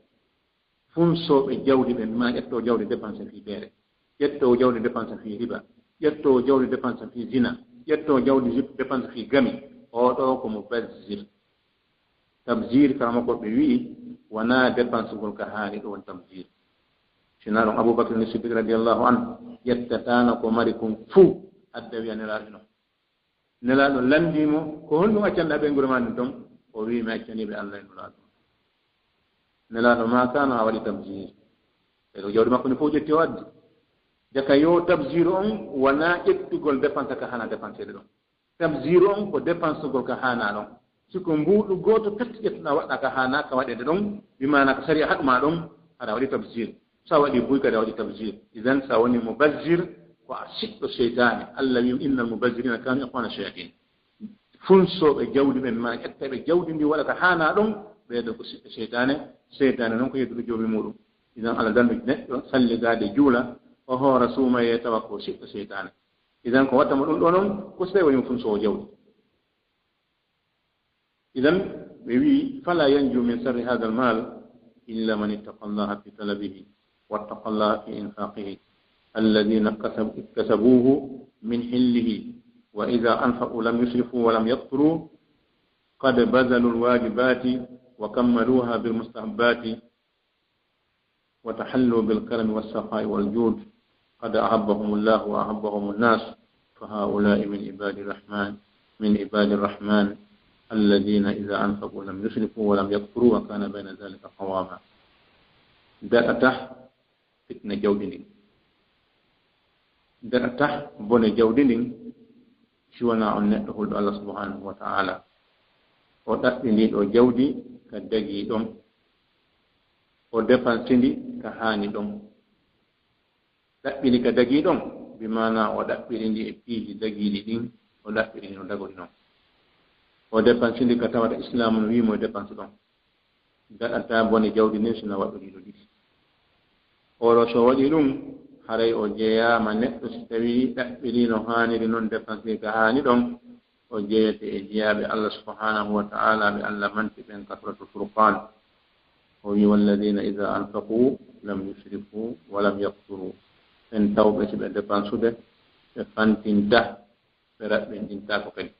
Funsooɓe jawdi ɓen, maa ƴettoo jawdi dépense fii beere, ƴettoo jawdi dépense fii riba, ƴettoo jawdi dépense fii zina, ƴettoo jawdi zip-, dépense fii gami, oo ɗoo ko mubazzir. Tabzir, karamokooɓe wi'i, wonaa dépense ngol ka haani, ɗum woni tabzir. Sinaa ɗum Abubakar ni Siddiq radiyallahu anhu, ƴettataano ko mari kon fuu, adda wi'a Nelaaɗo non. Nelaaɗo lanndii mo, "Ko honɗum accanɗaa ɓeynguure maa ndin ton?" O wi'i, "Mi accanii ɓe Allah e Nulaaɗo." Nelaaɗo maakaano, "A waɗi tabzir." E ɗo jawdi makko ndi fof ƴetti o addi. Jaka yo tabzir on wonaa ƴettugol dépense ka haanaa dépenseede ɗon. Tabzir on ko dépensegol ka haanaa ɗon. Si ko mbuuɗu gooto pet ƴettuɗaa waɗɗaa ka haanaa ka waɗeede ɗon, bi maanaa ka sariya haɗumaa ɗon, haɗa waɗi tabzir. So a waɗi buy kadi a waɗi tabzir. Idan so a woni mubazzir, ko a siɗɗo seytaane. Allah wi'i, "Innal mubazzirina kanu ikhwana shayatin." Funsooɓe jawdi ɓen, maa ƴettooɓe jawdi ndi waɗa ka haanaa ɗon, ɓee ɗoo ko siɗɗo seytaane. Seytaane non ko yedduɗo joomi muuɗum. Idan Allah dandu neɗɗo salligaade juula, o hoora suumayee tawa ko siɗɗo seytaane. Idan ko watta mo ɗum ɗoo non, ko so tawi woni mo funsoowo jawdi. Idan ɓe wi'i, "Fala yanju min sharri hadha al-mal illa man ittaqa Allaha fi talabihi, wattaqa Allaha fi infaqihi. Alladhina iktasab-, iktasabuhu من حله، وإذا أنفقوا لم يسرفوا ولم يقتروا، قد بذلوا الواجبات وكملوها بالمستحبات، وتحلوا بالكرم والسخاء والجود، قد أحبهم الله وأحبهم الناس، فهؤلاء من عباد الرحمن، من عباد الرحمن الذين إذا أنفقوا لم يسرفوا ولم يقتروا وكان بين ذلك قواما. Daɗata fitna jawdi ndin. Daɗata bone jawdi ndin, si wonaa on neɗɗo hulɗo Allah subhanahu wa ta'ala. O ɗaɓɓi ndi ɗo jawdi ka dagii ɗon. O depansi ndi ka haani ɗon. Ɗaɓɓi ndi ka dagii ɗon, bi maana o ɗaɓɓiri ndi e piiji dagiiɗi ɗin, o ɗaɓɓiri ndi no dagori non. O depansi ndi ka tawata Islaamu no wi'i mo e depansi ɗon. Daɗata bone jawdi ndin si na waɗɗo ɗiɗo ɗiɗi. Oɗo so waɗi ɗum, haray o jeyaama neɗɗo si tawii ɗaɓɓiri no haaniri non, depansi ka haani ɗon, o jeyete e jeyaaɓe Allah subhanahu wa ta'ala, ɓe Allah manti ɓen ka Suratul Furqan. O wi, "Walladina ida anfaqu lam yusrifu wa lam yaqturu." Ɓen tawɓe si ɓe depansude, ɓe fantinta, ɓe raɓɓinɗintaako kadi.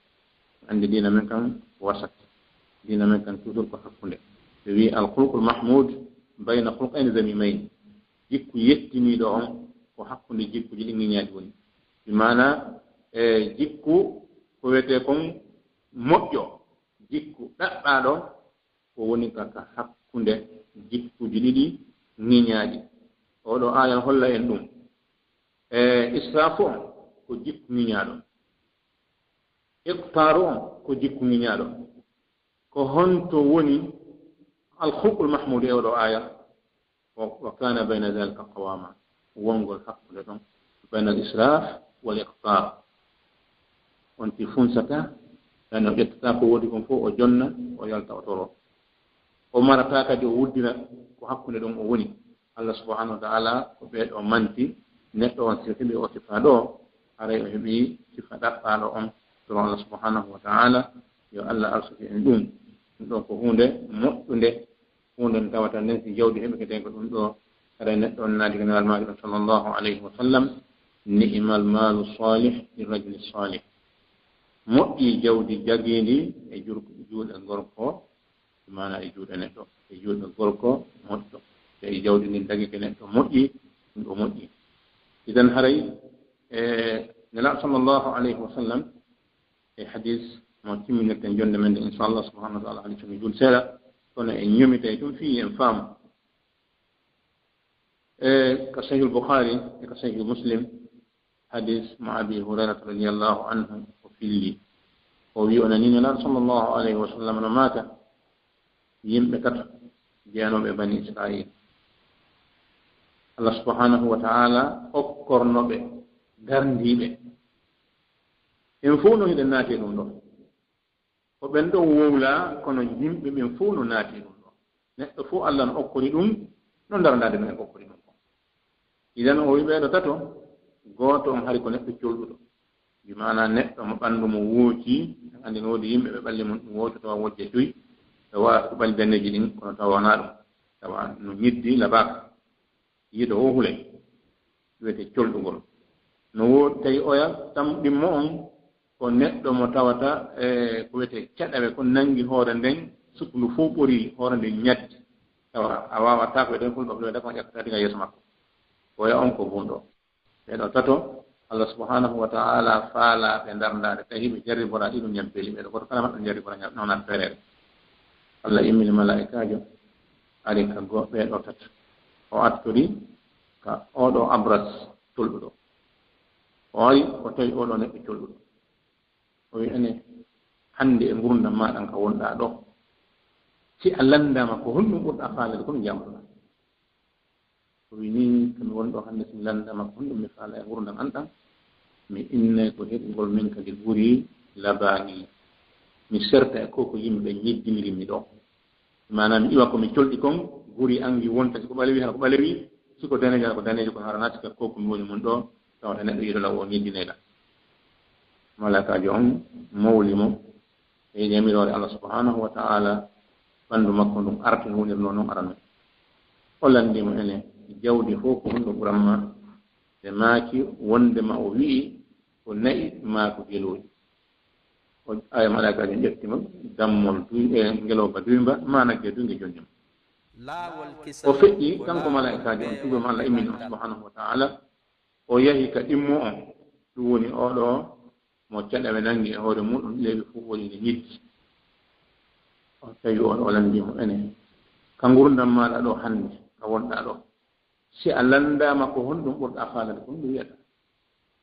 Anndi diina men kan ko wasat. Diina men kan toujours ko hakkunde. Ɓe wi, "Al khulqul mahmud bayna khulqayni zamimayn." Jikku yettiniiɗo on ko hakkunde jikkuji ɗi ŋiñaaɗi woni. Bi maana, e jikku ko wiyetee kon moƴƴo, jikku ɗaɓɓaaɗo ko woni ka, ka hakkunde jikkuji ɗiɗi ŋiñaaɗi. Oɗo aaya holla en ɗum. E israfu on ko jikku ŋiñaaɗo. Iqtaaru on ko jikku ŋiñaaɗo. Ko honto woni al khulqul mahmud e oɗo aaya? Wa, wa kana bayna dhalika qawama. Wongol hakkunde ɗon, bayna al israf wal iqtar. On ti funsata, yani o ƴettata ko woodi kon fof, o jonna, o yalta, o toro. O marata kadi o wuddina ko hakkunde ɗon o woni. Allah subhanahu wa ta'ala ko ɓee ɗo manti, neɗɗo on si heɓi o sifa ɗo, haray o heɓi sifa ɗaɓɓaaɗo on. Toro Allah subhanahu wa ta'ala, yo Allah arsuki en ɗum. Ɗum ɗo ko huunde moƴƴunde, huunde nde tawata nden si jawdi heɓike tawi ko ɗum ɗo, haray neɗɗo on naati ko Nelaaɗo maaki ɗum sallallahu alayhi wa sallam, "Ni'mal maalu salih li rajuli salih." Moƴƴi jawdi jagiindi e jur-, juuɗe gorko, maana e juuɗe neɗɗo, e juuɗe gorko moƴƴo. Tawi jawdi ndin dagike neɗɗo moƴƴi, ɗum ɗo moƴƴi. Idan haray, e, Nelaaɗo sallallahu alayhi wa sallam, e hadis mo timminirten jonde men nde, inchallah subhanahu wa ta'ala, hadis no juul seeɗa, kono en ñomitay ɗum fii en faamu. E ka Sahihul Bukhari, e ka Sahihul Muslim, hadis mo Abi Hurairata radiyallahu anhu o filli. O wi, o nani Nelaaɗo sallallahu alayhi wa sallam no maaka, yimɓe tato jeyanooɓe Bani Israil. Allah subhanahu wa ta'ala okkorno ɓe, darndii ɓe. En fof no hiɗen naati e ɗum ɗo. Ko ɓen ɗon wowlaa, kono yimɓe ɓen fof no naati e ɗum ɗo. Neɗɗo fof Allah no okkori ɗum, no darndaade no en okkori ɗum kon. Idan o wi ɓee ɗo tato, gooto on hari ko neɗɗo colɗuɗo. Bi maana neɗɗo mo ɓanndu mo wooci, en anndi no woodi yimɓe ɓe ɓalli mum ɗum wooco tawa wojja cuy, ɓe waawata ko ɓalli daneeji ɗin, kono tawa wonaa ɗum. Tawa no ñiddi labaaka. Yiɗo o hulay. Wiyetee colɗugol. No woodi tawi oya tamɗimmo on ko neɗɗo mo tawata, e, ko wiyetee caɗawe ko nanngi hoore nden, sukkundu fof ɓori hoore nden ñaddi. Tawa a waawataa ko wiyetee fulɓe ko wiyetee ko ƴettata diga yeeso makko. Oya on ko bunɗo. Ɓee ɗo tato, Allah subhanahu wa ta'ala faalaa ɓe darndaade, tawi ɓe jarriboraa ɗiɗum ñabbeli, ɓee ɗo gooto kala maɓɓe jarriboraa ñab-, nawnaade feereere. Allah immini malaa'ikaajo, ari ka go-, ɓee ɗo tato. O artori ka oɗo abras colɗuɗo. O ari, o tawi oɗo neɗɗo colɗuɗo. O wi, "Ene, hannde e ngurndam maa ɗan ka wonɗaa ɗo, si a lanndaama ko honɗum ɓurɗaa faaleede, ko mi jaamotoɗaa?" O wi, "Nii, ko mi woni ɗo hannde, si mi lanndaama ko honɗum mi faalaa e ngurndam an ɗan, mi innay ko heɓugol min kadi guri labaani. Mi serta e ko, ko yimɓe ñeddiniri mi ɗo. Maanaam, mi iwa ko mi colɗi kon, guri an ngi wonta si ko ɓalewi, hara ko ɓalewi, si ko daneejo, hara ko daneejo, kono hara naati ka ko, ko mi woni mun ɗo, tawata neɗɗo yiɗo law o ñeddinay ɗan." Malaa'ikaajo on mowli mo, e yamiroore Allah subhanahu wa ta'ala, ɓanndu makko ndun arti no wonirnoo non arano. O lanndii mo, "Ene, jawdi fof ko honɗo ɓuran ma?" Ɓe maaki wonndema o wi'i, ko na'i maa ko gelooɗi. O, aya malaa'ikaajo ƴetti mo, dammol duy-, e ngelooba duymba, maa nagge duy nge jonni mo. O feƴƴi kanko malaa'ikaajo on, tuuba mo Allah immini on subhanahu wa ta'ala, o yahi ka ɗimmo on, ɗum woni oo ɗoo mo caɗeele nangi e hoore muɗum, leydi fof woni nde ñiddi. O tawi on, o lanndii mo, ene, ka ngurndan maaɗa ɗoo hannde, ka wonɗaa ɗoo, si a lanndaama ko honɗum ɓurɗaa faalade, ko honɗum wiyata?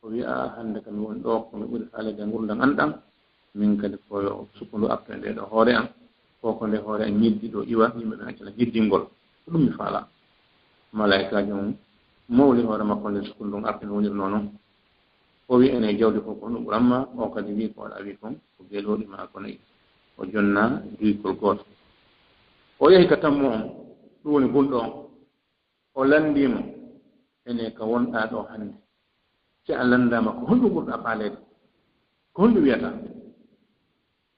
O wi'a, hannde kam mi woni ɗoo, ko mi ɓuri faalade e ngurndan an ɗan, min kadi ko yo sukkundu artu e nde ɗoo hoore an, ko ko nde hoore an ñiddi ɗoo iwa, yimɓe ɓen accana ñiddingol. Ko ɗum mi faalaa. Malaa'ikaajo on mowli hoore makko nde sukkundu ndun arti no wonirnoo non. O wi'i, ene jawdi fof ko honɗum ɓurammaa? O kadi wi'i, ko waɗaa wi'i kon, ko gelooɗi maa ko na'i. O jonna duykol gooto. O yahi ka tammo on, ɗum woni bunɗo on. O lanndii mo, ene ka wonɗaa ɗoo hannde, si a lanndaama ko honɗum ɓurɗaa faaleede? Ko honɗum wiyataa?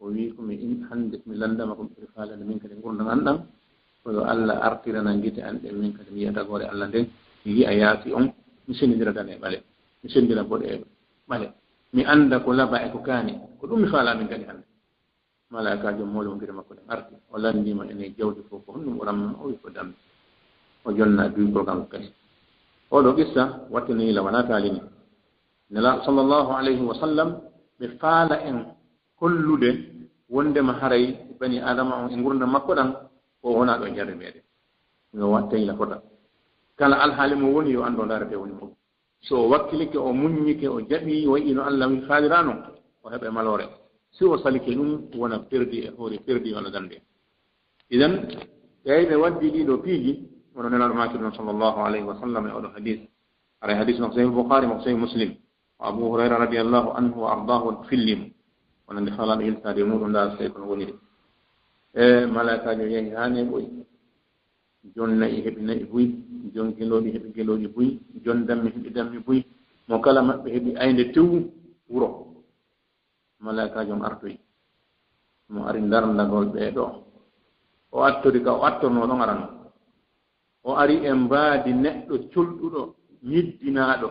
O wi'i, ko mi in-, hannde mi lanndaama ko mi ɓuri faaleede min kadi ngurndan an ɗan, ko yo Allah artirana gite an ɗen, min kadi mi yi'a tagoore Allah nden, mi yi'a yaasi on, mi senndindira dane e ɓale, mi senndindira boɗe e ɓale, mi annda ko laba e ko kaani, ko ɗum mi faalaa min kadi hannde. Malaa'ikaajo on mowli mo gite makko ɗen arti, o lanndii mo, ene jawdi fof ko honɗum ɓurammaa? O wi'i, ko dammi. O jonna duykol kanko kadi. Oo ɗoo qissa wattani la wonaa taalini. Nelaaɗo sallallahu alayhi wa sallam, ɓe faala en hollude wonndema haray bani Aadama on e ngurndan makko ɗan, o wonaa ɗoo jarribeede. Yo wattani la fota. Kala alhaali mo woni, yo anndo ndaarete woni mo. So o wakkilike, o muññike, o jaɓi, wayi no Allah min faaliraano, o heɓa maloore. Si o salike ɗum, wona perdi e hoore, perdi walla dande. Idan, ɓe ɓe waddi ɗiɗo piiji, wono Nelaaɗo maaki ɗum sallallahu alayhi wa sallam e oɗo hadis. Haray hadis no Sahih Bukhari, mo Sahih Muslim. O Abu Hurayra radiyallahu anhu wa ardaahu fillimo. Wonande faalaaɗo yiltaade e muɗum, ndaar sey kono woniri. E malaa'ikaajo yahi haa ne ɓoyi. Jon na'i heɓi na'i buy, jon gelooɗi heɓi gelooɗi buy, jon dammi heɓi dammi buy, mo kala maɓɓe heɓi aynde tew wuro. Malaa'ikaajo on artoyi. Mo ari darndagol ɓee ɗoo. O attori ka o attornoo ɗon arano. O ari e mbaadi neɗɗo colɗuɗo, ñiddinaaɗo.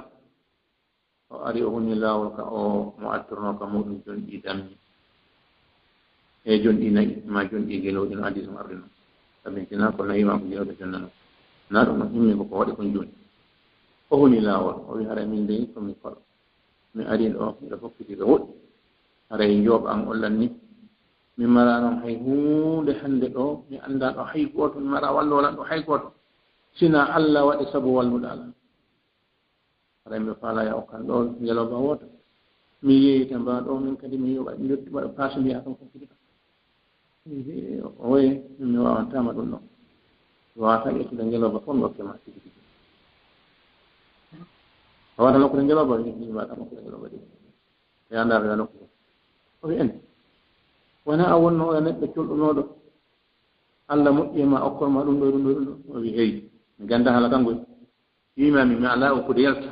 O ari, o huni laawol ka o mo attornoo ka muɗum jonɗi dammi. E jonɗi na'i, ma jonɗi gelooɗi no hadis on ardi non. Sabi sinaa ko na'i ma ko gelooɗi jonnano. Naa ɗum non himmi ko ko waɗi kon jooni. O huni laawol, o wi, haray min dey ko mi koɗo. Mi ari ɗoo, miɗo fokkiti ɗo woɗɗi. Haray njooɓa an on lanni. Mi maraa non hay huunde hannde ɗoo, mi anndaa ɗoo hay gooto, mi maraa walloowo lan ɗoo hay gooto. Sinaa Allah waɗi sabu walluɗaa lan. Haray mi faalaa ya okkan ɗoo ngelooba wooto. Mi yeeyita mbaa ɗoo, min kadi mi yoɓa, mi yoɓa paasi mbiyaa kan fokkiti kan. Oye, min mi waawantaa ma ɗum ɗoo. Mi waawataa ƴettude ngelooba fof mi okke ma tigi tigi. A waɗa nokkude ngelooba, mi mi waawataa nokkude ngelooba tigi. Yaa ndaar yaa nokkude. O wi en. Wonaa a wonnoo oya neɗɗo colɗunooɗo. Allah moƴƴi e ma, okkor ma ɗum ɗoo, ɗum ɗoo, ɗum ɗoo. O wi hey. Mi ganndaa haala kan goy. Wiimaami mi alaa okkude yalta.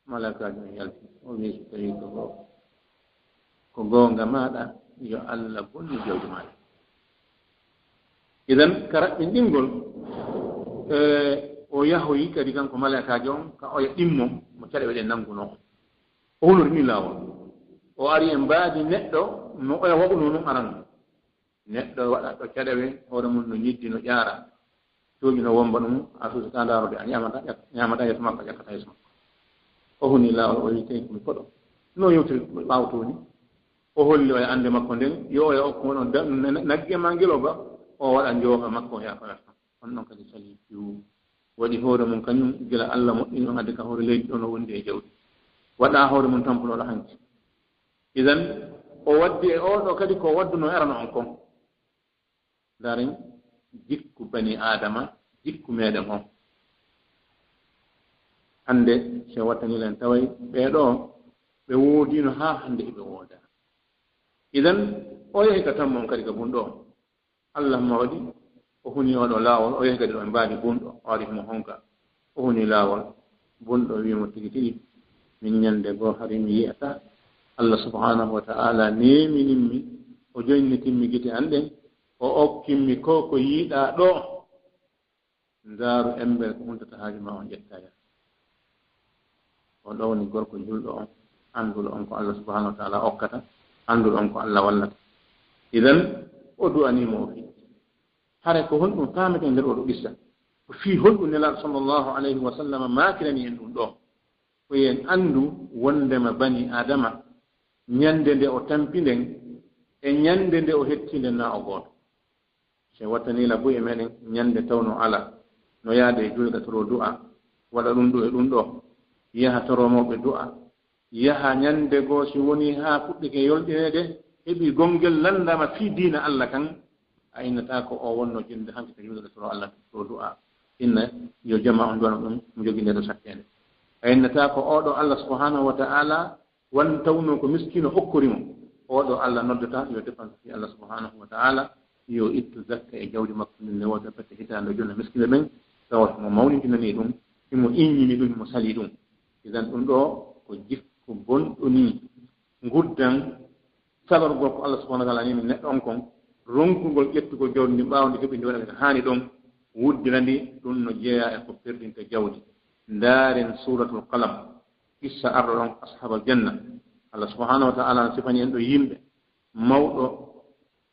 Malaa'ikaajo on yalti, o wi'i, so tawii ko goo-, ko goonga maaɗa, yo Allah bonnu jawdi maaɗa. Idan, ka raɓɓinɗingol, e, o yahoyi kadi kanko malaa'ikaajo on, ka oya ɗimmo mo caɗeele ɗen nanngunoo. O hunori nii laawol. O ari e mbaadi neɗɗo no oya waɗunoo non arano. Neɗɗo waɗa ɗo caɗeele, hoore mum no ñiddi, no ƴaara. Cuuɗi no womba ɗum, a suusataa ndaarude, a ñaamataa, ƴak-, ñaamataa yeeso makko, a ƴakkataa yeeso makko. O huni laawol, o wi'i, "Tey ko mi koɗo." No yewtiri ɓaawo tooni. O holli oya annde makko nden, yo oya okku mo ɗon da-, na-, na-, nagge ma ngelooba, o waɗa njooɓa makko, o yaha ko yahata. On ɗon kadi salii piw. Waɗi hoore mum kañum, gila Allah moƴƴini on addi ka hoore leydi ɗo no wondi e jawdi. Waɗa hoore mum tampuɗo ɗo hanki. Idan, o waddi e oo ɗoo kadi ko waddunoo e arano on kon. Ndaren jikku bani Aadama, jikku meɗen on. Hannde, si o wattanii len taway ɓee ɗoo, ɓe woodiino haa hannde hiɓe woodaa. Idan, o yahi ka tammo on kadi ka bunɗo on. Allah ma waɗi, o huni oo ɗoo laawol, o yahi kadi ɗo e mbaadi bunɗo, o ari himo honka. O huni laawol, bunɗo wi'i mo, "Tigi tigi, min ñannde goo hari mi yi'ataa. Allah subhanahu wa ta'ala neeminimmi, o joynnitimmi gite an ɗen, o okkimmi ko ko yiiɗaa ɗoo. Ndaaru emmbere ko huntata haaju maa on ƴettaa yaa." O ɗowni gorko julɗo on, annduɗo on ko Allah subhanahu wa ta'ala okkata, annduɗo on ko Allah wallata. Idan, o du'anii mo o fiɗɗi. Hare ko honɗum faameten nder oɗo qissa? Ko fii honɗum Nelaaɗo sallallahu alayhi wa sallam maakirani en ɗum ɗo? Ko yo en anndu wonndema bani Aadama, ñannde nde o tampi nden e ñannde nde o hetti nden na o gooto. Si en wattanii la buy e meɗen ñannde tawno ala, no yaade e julga toro du'a, waɗa ɗum ɗo e ɗum ɗo, yaha toro mawɓe du'a, yaha ñannde goo si wonii haa fuɗɗike yolɗineede, heɓi gonngel lanndama fii diina Alla kan, a innata ko o wonno jinde hanki ka julga toro Alla toro du'a. Inna yo jama on du'ano ɗum mo jogii nde ɗo satteende. A innata ko oo ɗo Alla subhanahu wa ta'ala wan tawno ko miskino okkori mo. Oo ɗo Alla noddata yo defanse fii Alla subhanahu wa ta'ala, yo ittu zakka e jawdi makko ndin nde wota pete hitaande o jonna miskino ɓen, tawata mo mawnintinanii ɗum, himo iññini ɗum, himo salii ɗum. Idan ɗum ɗo ko jikku bonɗo nii. Nguddan salorgol ko Alla subhanahu wa ta'ala nemi neɗɗo on kon, ronkugol ƴettugol jawdi ndin ɓaawo ndi heɓi ndi waɗa ka haani ɗon, wuddira ndi, ɗum no jeyaa e ko perdinta jawdi. Ndaaren Suuratul Qalam, qissa arɗo ɗon, Ashaabal Janna. Alla subhanahu wa ta'ala no sifani en ɗo yimɓe, mawɗo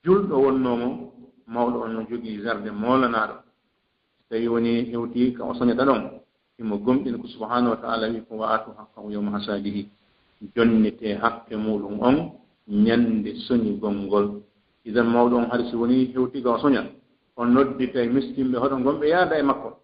julɗo wonnoo mo, mawɗo on no jogii zarde moolanaaɗo. Si tawii wonii hewtii ka o soñata ɗon, himo gomɗina ko subhanahu wa ta'ala wi'i ko, "Wa aatu haqqahu yawma hasadihi." Jonnitee haqqe muuɗum on ñannde soñugol ngol. Idan mawɗo on hari si wonii hewtii ka o soña, o nodditay miskinɓe hoɗon gonɓe yaada e makko.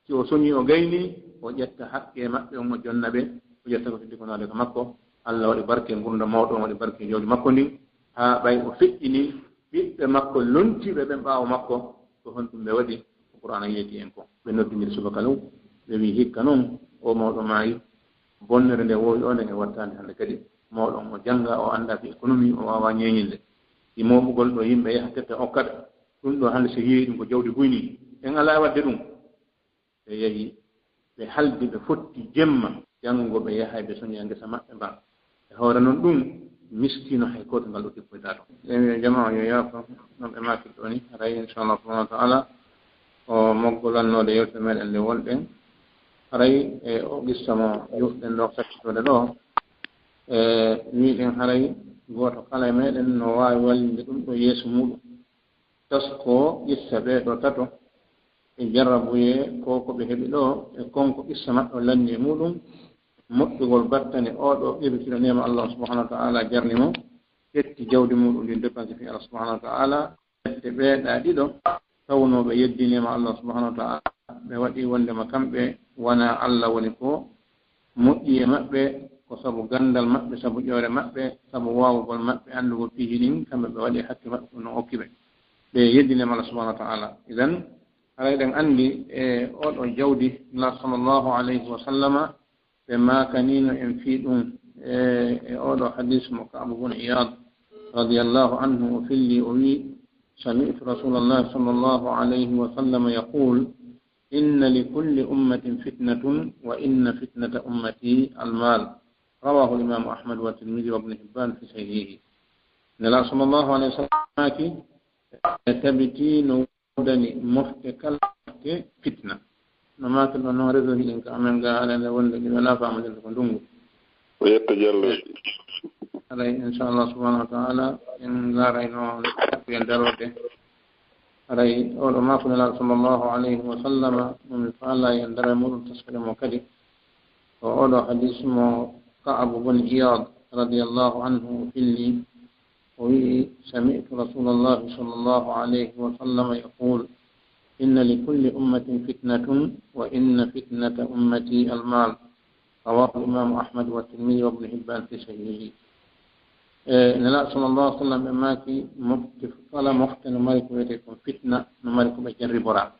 Si o soñii o gaynii, o ƴetta haqqe maɓɓe on o jonna ɓe, o ƴetta ko feddi ko naade ka makko. Alla waɗi barke ngurnda mawɗo on, waɗi barke jawdi makko ndin, haa ɓay o feƴƴini ɓiɓɓe makko lontiiɓe ɓen ɓaawo makko. Ko honɗum ɓe waɗi? Ko Qur'aana yeeti en ko. Ɓe noddindiri subaka law, ɓe wi'i, "Hikka non, o mawɗo maayi, bonnere nde woowi o nden e wattaande hannde kadi. Mawɗo on o jannga, o annda fii économie, o waawa ñeeñinde. Si mooɓugol ɗo yimɓe yaha tetta okkata, ɗum ɗo hannde si yi'ii ɗum ko jawdi buy nii, en alaa e waɗde ɗum." Ɓe yahi, ɓe haldi, ɓe fotti jemma. Janngo ɓe yahay, ɓe soña ngesa maɓɓe mba. E hoore non ɗum, miskino hay gooto ngal o tippoyta ɗon. Ɓe wi'a jamaa yo yaafo, non ɓe maaki ɗo ni. Haray, inchallah, subhanahu wa ta'ala, o moggo lannoode yewtere meɗen nde wonɗen. Haray, e o qissa mo yuɗɗen ɗo sakkitoode ɗo, e wi'ɗen haray gooto kala e meɗen no waawi wallinde ɗum ɗo yeeso muuɗum. Taskoo qissa ɓee ɗoo tato e jarrabuyee ko, ko ɓe heɓi ɗoo, e kon ko qissa maɓɓe o lanni e muuɗum, moƴƴugol battane oo ɗoo qiritiiɗo neema Allah subhanahu wa ta'ala jarni mo, ƴetti jawdi muuɗum ndin dépense fii Allah subhanahu wa ta'ala, ƴette ɓee ɗaa ɗiɗo, tawnoo ɓe yeddi neema Allah subhanahu wa ta'ala, ɓe waɗi wonndema kamɓe wonaa Allah woni ko moƴƴi e maɓɓe, ko sabu ganndal maɓɓe, sabu ƴoore maɓɓe, sabu waawugol maɓɓe anndugol piiji ɗin, kamɓe ɓe waɗi hakke maɓɓe ko no okki ɓe. Ɓe yeddi neema Allah subhanahu wa ta'ala. Idan, haray ɗen anndi e oo ɗoo jawdi, Nulaaɗo sallallahu alayhi wa sallama, ɓe maakaniino en fii ɗum e, e oo ɗoo hadiis mo Ka'b bun Iyaad radiyallahu anhu o filli, o wi'i, "Sami'tu Rasuulallahi sallallahu alayhi wa sallama yaqul, inna li kulli ummatin fitnatun, wa inna fitnata ummati almaal." Rawaahu al-Imaamu Ahmad wa Tirmidi wa Ibnu Hibbaan fi sahiihihi. Nelaaɗo sallallahu alayhi wa sallam maaki, e tabiti no woodani mofte kala mofte fitna. No maaki ɗo noon, réseau hiɗen ka amen ga, aɗa ene wonde ɗi wela faamude ko ndungu. O yetta Jallo. Haray, inchallah, subhanahu wa ta'ala, en ngarayno en darorde. Haray, oo ɗoo maako Nelaaɗo sallallahu alayhi wa sallama, mo mi faala en dara e muuɗum taskere mo kadi. Ko oo ɗoo hadiis mo Ka'ab bun Iyaad radiyallahu anhu o filli, o wi'i, "Sami'tu Rasuulallahi sallallahu alayhi wa sallama yaqul, inna li kulli ummatin fitnatun, wa inna fitnata ummati almaal." Rawaahu al-Imaamu Ahmad wa Tirmidi wa Ibnu Hibbaan fi sahiihihi. E, Nelaaɗo sallallahu alayhi wa sallam ɓe maaki, mofte, kala mofte no mari ko wiyetee kon fitna, no mari ko ɓe jarriboraa.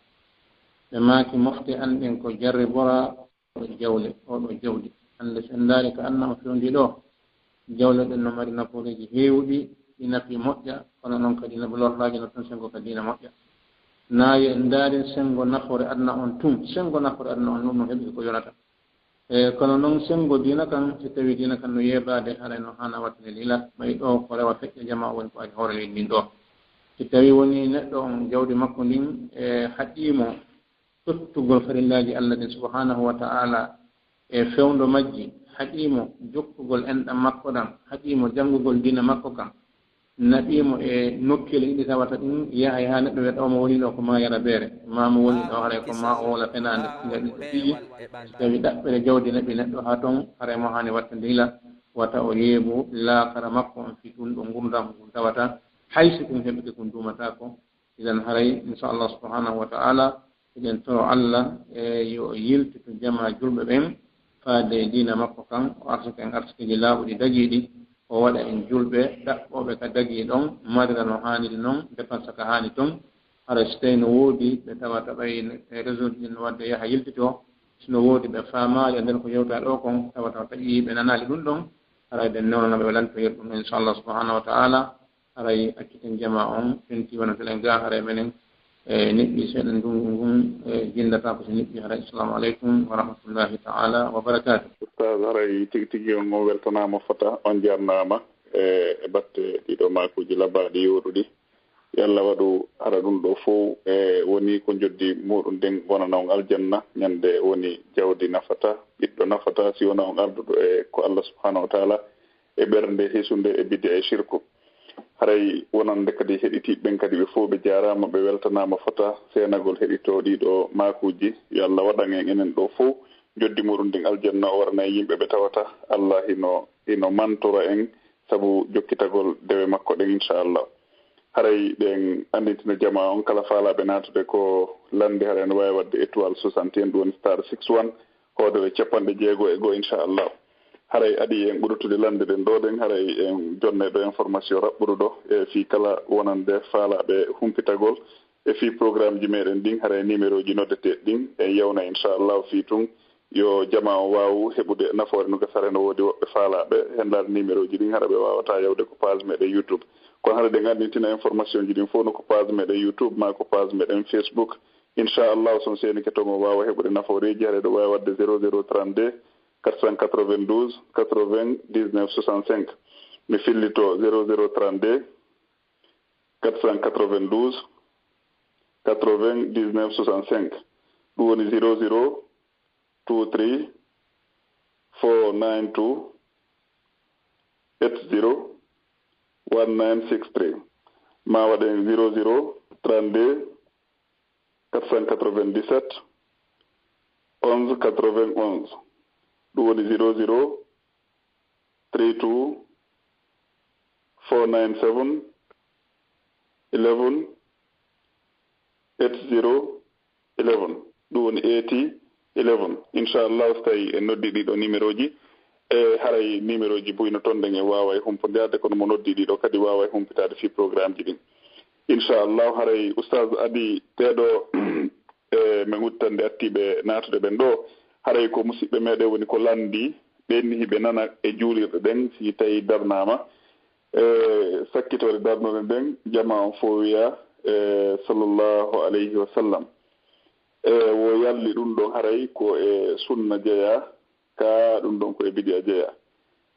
Ɓe maaki, mofte an ɗen ko jarriboraa oo ɗoo jawle, oo ɗoo jawdi. Hannde so en ndaari ka aduna o fewndii ɗoo, jawle ɗen no mari nafooreeji heewuɗi, ɗi nafi moƴƴa, kono noon kadi no lorlaaji no toon senngo ka diina moƴƴa. Naa yo en ndaari senngo nafoore aduna on tun, senngo nafoore aduna on ɗum no heɓi ko yorata. E kono noon senngo diina kan, si tawii diina kan no yeebaade, haray no haana wattane lila, ɓay ɗoo ko rewa feƴƴa jamaa woni ko ari hoore leydi ndin ɗoo. Si tawii wonii neɗɗo on jawdi makko ndin e haɗii mo tottugol farillaaji Allah ɗin subhanahu wa ta'ala e fewndo majji, haɗiimo jokkugol enɗam makko ɗam, haɗiimo janngugol diina makko kan, naɓiimo e nokkeeli ɗiɗi tawata ɗum yahay haa neɗɗo wiya ɗo mo woni ɗo ko maa yara beere, maa mo woni ɗo haray ko maa o woola fenaande. Nde ɗum ɗo piiji, so tawi ɗaɓɓere jawdi naɓi neɗɗo haa toon, haray mo haani wattande hila, wata o yeebu laakara makko on fii tun ɗo ngurndan ngun tawata, hay si ɗum heɓike kun duumataako. Idan haray, inshallah subhanahu wa ta'ala, eɗen toro Allah e yo o yiltitu jamaa julɓe ɓen faade e diina makko kan, o arsika en arsikiiji laaɓuɗi dagiiɗi, o waɗa en julɓe ɗaɓɓooɓe ka dagii ɗon, marira no haaniri non, dépensa ka haani ton. Haray si tawi no woodi ɓe tawata ɓay e réseau ji ɗin no waɗde yaha yiltitoo, si no woodi ɓe faamaali e nder ko yewtaa ɗoo kon, tawata o taƴii ɓe nanaali ɗum ɗon, haray eɗen newnana ɓe ɓe lantoyir ɗum, inshallah subhanahu wa ta'ala. Haray acciten jamaa on fenti wonata ɗen ga, haray menen e niɓɓi seeɗa ndungu ngun e jinndata ko si niɓɓi. Haray, assalamu aleykum wa rahmatullahi ta'ala wa barakatuh. Ustaz, haray tigi tigi on, on weltanaama fota, on jarnaama e, e batte ɗiɗo maakuuji labaaɗi yooɗuɗi. Yo Allah waɗu hara ɗum ɗo fow e woni ko njoddi muɗum ndin wonana on aljanna, ñande woni jawdi nafata, ɓiɗɗo nafata, si wona on arduɗo e ko Allah subhanahu wa ta'ala e ɓernde hisunde e bid'a e shirku. Haray wonande kadi heɗitiiɓe ɓen kadi ɓe fow ɓe jaaraama, ɓe weltanaama fota seenagol heɗitoo ɗii ɗo maakuuji. Yo Allah waɗan en enen ɗo fow njoddi muɗum ndin aljanna, o warana en yimɓe ɓe tawata Allah hino, hino mantora en sabu jokkitagol dewe makko ɗen, inchallah. Haray ɗen anndintina jamaa on kala faalaaɓe naatude ko lande, haray no waawi waɗde étoile soixante et un, ɗum woni star six one, hoodere capanɗe jeego e go'o, inchallah. Haray adii en ɓurotude lande ɗen ɗo ɗen, haray en jonne ɗo information raɓɓuɗo ɗo e fii kala wonande faalaaɓe humpitagol e fii programme ji meɗen ɗin, haray numéro ji noddeteeɗi ɗin en yewna, inchallah, fii tun yo jamaa on waawu heɓude nafoore no gasara. No woodi woɓɓe faalaaɓe hen laade numéro ji ɗin, hara ɓe waawataa yawde ko page meɗen YouTube. Kono hara ɗen anndintina information ji ɗin fow no ko page meɗen YouTube maa ko page meɗen Facebook. Inchallah, so on seenike ton, on waawa heɓude nafooreeji, haray ɗo waawi waɗde zéro zéro trente-deux, quatre cent quatre-vingt-douze, quatre-vingt-dix-neuf, soixante-cinq. Mi fillito, zéro zéro trente-deux, quatre cent quatre-vingt-douze, quatre-vingt-dix-neuf, soixante-cinq. Ɗum woni zéro zéro two three four nine two eight zero one nine six three. Ma waɗen zéro zéro trente-deux, quatre cent quatre-vingt-dix-sept, onze quatre-vingt-onze. Ɗum woni zéro zéro three two four nine seven eleven eight zero eleven. Ɗum woni eighty eleven. Inchallah, so tawi en noddi ɗiɗo numéro ji, e haray numéro ji buy no ton ɗen, en waaway humpondirde, kono mo noddi ɗiɗo kadi waaway humpitaade fii programme ji ɗin. Inchallah, haray Oustaz, adii ɓeeɗo e men udditande attiiɓe naatude ɓen ɗo, haray ko musiɓɓe meɗen woni ko lanndii, ɓen hiɓe nana e juulirɗe ɗen, si tawi darnaama, e sakkitoore darnuɗen ɗen, jamaa on fow wiya, e, sallallahu alayhi wa sallam. E, wo yalli ɗum ɗon haray ko e sunna jeyaa, ka ɗum ɗon ko e bidi'a jeyaa.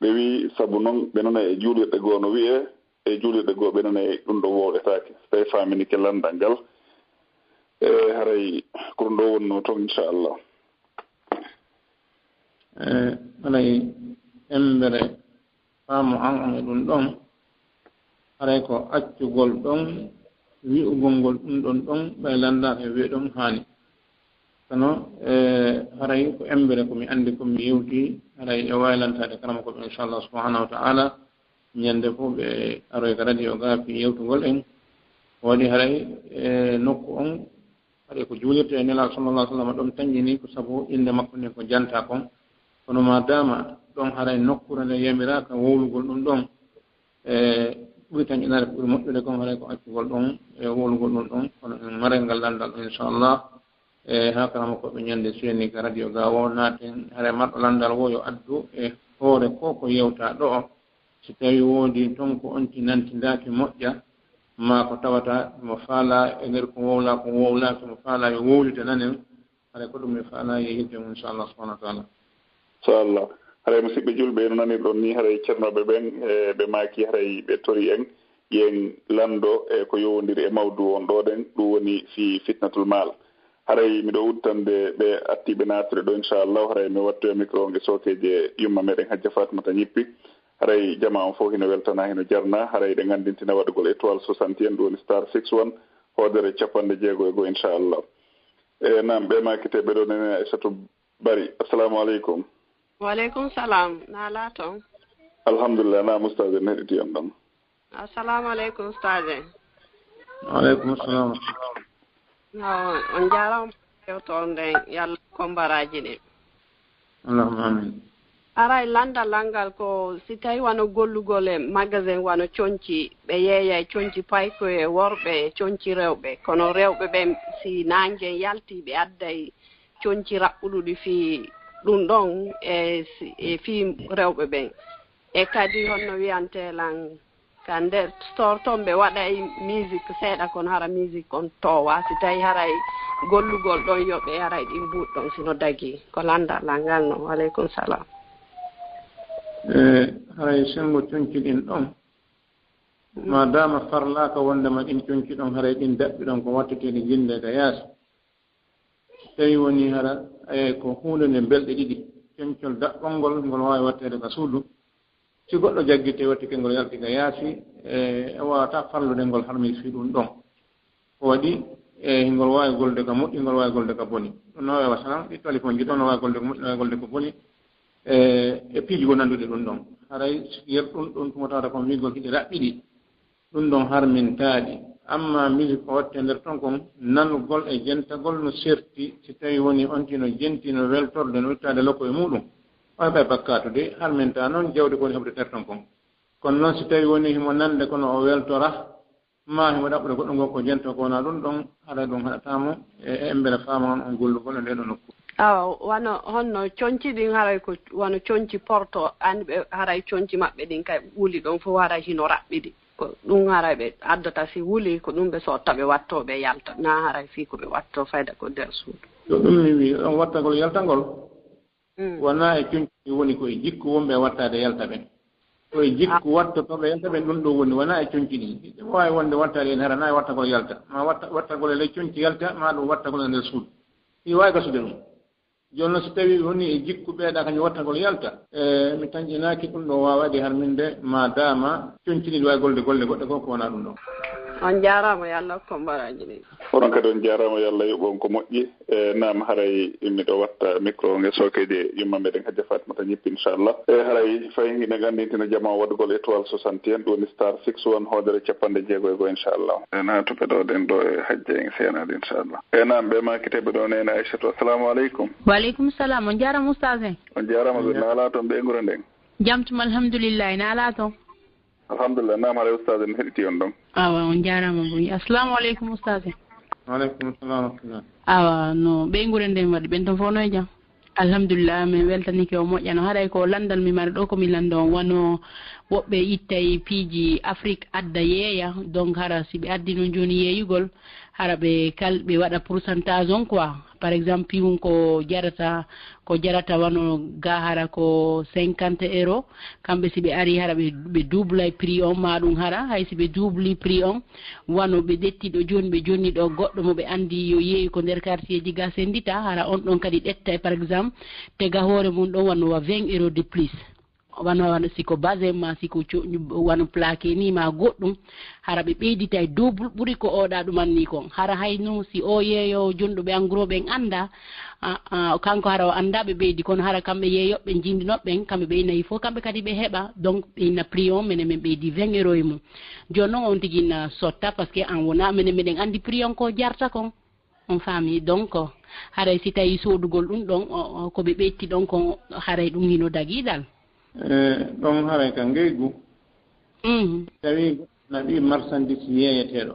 Ɓe wi, sabu non ɓe nana e juulirɗe goo no wi'e, e juulirɗe goo ɓe nana e ɗum ɗon wowletaake. So tawi faaminike lanndal ngal, e, haray ko ɗum ɗo wonnoo ton, inchallah. E, haray embere faamu an on e ɗum ɗon, haray ko accugol ɗon wi'ugol ngol ɗum ɗon ɗon, ɓay lanndaaka e wi'e ɗon haani. Kono, e, haray ko embere ko mi anndi, ko mi yewti, haray e waawi lantaade karamokooɓe, inchallah subhanahu wa ta'ala, ñande fof ɓe aroy ka radio ga fii yewtugol en. Waɗi haray, e, nokku on, haray ko juulirte e Nelaaɗo sallallahu alaihi wasallam ɗon tanƴini ko sabu innde makko nden ko janta kon. Kono ma dama ɗon haray nokkuure nde yamiraaka wowlugol ɗum ɗon, e, ɓuri tanƴinaare ko ɓuri moƴƴude kon haray ko accugol ɗon e wowlugol ɗum ɗon. Kono en maray ngal lanndal, inchallah. E, haa karamokooɓe ñande seeni ka radio ga wo naaten, haray marɗo lanndal wo yo addu e hoore ko ko yewta ɗo. Si tawi woodi ton ko on ti nantindaaki moƴƴa, maa ko tawata mo faala e nder ko wowla, ko wowlaaki mo faala yo wowlite nanen, haray ko ɗum mi faala yeeyirde mum, inchallah subhanahu wa ta'ala. Inchallah. Haray musiɓɓe julɓe, no nanirɗon ni, haray cernooɓe ɓen, e, ɓe maaki, haray ɓe tori en, yen lanndo e ko yowondiri e mawdu on ɗo ɗen, ɗum woni fii fitnatul maal. Haray miɗo udditande ɓe attiiɓe naatde ɗo, inchallah, haray mi wattoya micro on e sookeeje yumma meɗen Hajja Fatmata Ñippi. Haray jamaa on fof hino weltana, hino jarna, haray ɗe nganndintina waɗugol étoile soixante et un, ɗum woni star six one, hoodere capanɗe jeego e go'o, inchallah. E naam, ɓe maakiteeɓe ɗo nene Aissata Bari. Assalamu aleykum. Waleykum salam. Naalaa toon? Alhamdulillah, naam ustaz, en heɗiti on ɗon. Assalamu aleykum ustaz. Waleykum salam. Awa, on njaaraama yewtoore nden, yalla ko mbaraaji ɗin. Allahumma amin. Aray, lanndal ngal ko si tawi wano gollugol e magasin wano conci, ɓe yeeyay conci paykoye worɓe e conci rewɓe, kono rewɓe ɓen si naange yalti ɓe adday conci raɓɓuɗuɗi fii ɗum ɗon e si-, e fii rewɓe ɓen. E kadi honno wiyantee lan ka nder store ton ɓe waɗay musique seeɗa, kono hara musique on toowa, si tawi haray gollugol ɗon yoɓe haray ɗin buuɗi ɗon sino dagii? Ko lanndal ngal non. Waleykum salam. E haray senngo conci ɗin ɗon, ma dama farlaaka wonndema ɗin conci ɗon haray ɗin daɓɓi ɗon ko watteteeɗi jinnde ka yaasi. Tawi woni hara, e, ko huunde nde belɗe ɗiɗi, concol daɓɓol ngol, ngol waawi watteede ka suudu. Si goɗɗo jaggitii, wattike ngol yalti ka yaasi, e, e waawata farlude ngol harmi fii ɗum ɗon. Ko waɗi, e, hingol waawi golde ka moƴƴi, ngol waawi golde ka boni. Ɗum no wawi, masalan, ɗi téléphone ji ɗon no waawi golde ko moƴƴi, no waawi golde ko boni. E, e piiji goo nannduɗi ɗum ɗon. Haray yer ɗum, ɗum tuma tawata kon wiigol hiɗi raɓɓiɗi. Ɗum ɗon harmintaaɗi. Amma musique ko watte nder ton kon, nanugol e jentagol no serti, si tawi woni on tino jenti no weltorde, no ittaade loko e muuɗum. Oya ɓay bakkaatu de, harmintaa non jawdi ko woni heɓde nder ton kon. Kono non si tawi woni himo nande kono o weltora, ma himo ɗaɓɓude goɗɗo ngoo ko jento ko wona ɗum ɗon, haray ɗum haɗataa mo, e, e embere faama on, on gollugol e ndee ɗoo nokku. Awa, wano honno conci ɗin haray ko wano conci porto, anndi ɓe haray conci maɓɓe ɗin kay wuli ɗon fof haray hino raɓɓiɗi. Ko ɗum haray ɓe addata si wuli, ko ɗum ɓe sotta ɓe watto ɓe yalta. Na haray fii ko ɓe watto fayda ko nder suudu. Yo ɗum mi wi, on wattagol yaltagol. Mm. Wona e conci woni ko e jikku wonɓe e wattaade yalta ɓen. Ko e jikku wattotooɓe yalta ɓen ɗum ɗo woni, wona e conci ɗin. Ɗum waawi wonde wattaade en hara na e wattagol yalta. Ma watta-, wattagol e ley conci yalta, ma ɗum wattagol e nder suudu. Ɗi waawi gasude ɗum. Jooni noon, so tawii woni e jikku ɓeeɗa kañum wattagol yalta, e, mi tanƴinaaki ɗum ɗo waawayde harminde, ma dama conci ɗin ɗi waawi golde golle goɗɗe ko, ko wonaa ɗum ɗo. On njaaraama, yo Allah hokku on baraaji ɗin. Onon kadi on njaaraama, yo Allah yoɓ on ko moƴƴi. E, naam, haray miɗo watta micro o nge sookeeje yumma meɗen Hajja Fatmata Ñippi, inchallah. E, haray fayi hiɗen anndintina jamaa waɗugol étoile soixante et un, ɗum woni star six one, hoodere capanɗe jeego e go'o, inchallah. E, naatuɓe ɗo ɗen ɗo e Hajja en seenaade, inchallah. E, naam, ɓe maakiteeɓe ɗo nene Aissatou, assalamu aleykum. Wa aleykum salam, on njaaraama ustaz en. On njaaraama, ɓe naalaa toon ɓe ngure nden. Jam tuma, alhamdulillahi, naalaa toon? Alhamdulillah, naam, haray ustaz en heɗiti on ɗon. Awa, on njaaraama boy. Assalamu aleykum ustaz. Wa aleykum salam wa rahmatullah. Awa, no ɓeynguure nden waɗi, ɓen ton fof no e jam? Alhamdulillah, min weltanike o moƴƴano. Haray ko lanndal mi mari ɗo, ko mi lannda on wano woɓɓe ittay piiji Afrik adda yeeya, donc hara si ɓe addi noon jooni yeeyugol, hara ɓe kal-, ɓe waɗa pourcentage on quoi. Par exemple, piihun ko jarata, ko jarata wano ga hara ko cinquante euro, kamɓe si ɓe ari hara ɓe, ɓe doublay prix on ma ɗum hara, hay si ɓe doubli prix on, wano ɓe ƴetti ɗo jooni, ɓe jonni ɗo goɗɗo mo ɓe anndi yo yeeyu ko nder quartier ji ga senndita, hara on ɗon kadi ƴetta e par exemple, tega hoore mum ɗon wano wa vingt euro de plus. Wano, wano si ko basin ma, si ko co-, wano plaqué ni ma goɗɗum, hara ɓe ɓeyditay double ɓuri ko oɗa ɗuman ni kon. Hara hay no si o yeeyo jonɗo ɓe en gros ɓen annda, a, a, kanko hara o annda ɓe ɓeydi, kono hara kamɓe yeeyoɓe jindinoɓe ɓen, kamɓe ɓe nayi fof, kamɓe kadi ɓe heɓa. Donc ɓe inna prix on, menen men ɓeydi vingt euro e mum. Jooni noon on tigi na sotta, parce que an wona menen meɗen anndi prix on ko jarta kon. On faami? Donc, haray si tawi soodugol ɗum ɗon, o, o, ko ɓe ɓeytti ɗon ko, haray ɗum hino dagii dal. E, ɗon haray ka ngeygu. Mhm. Tawi na ɓi marchandise yeeyeteeɗo.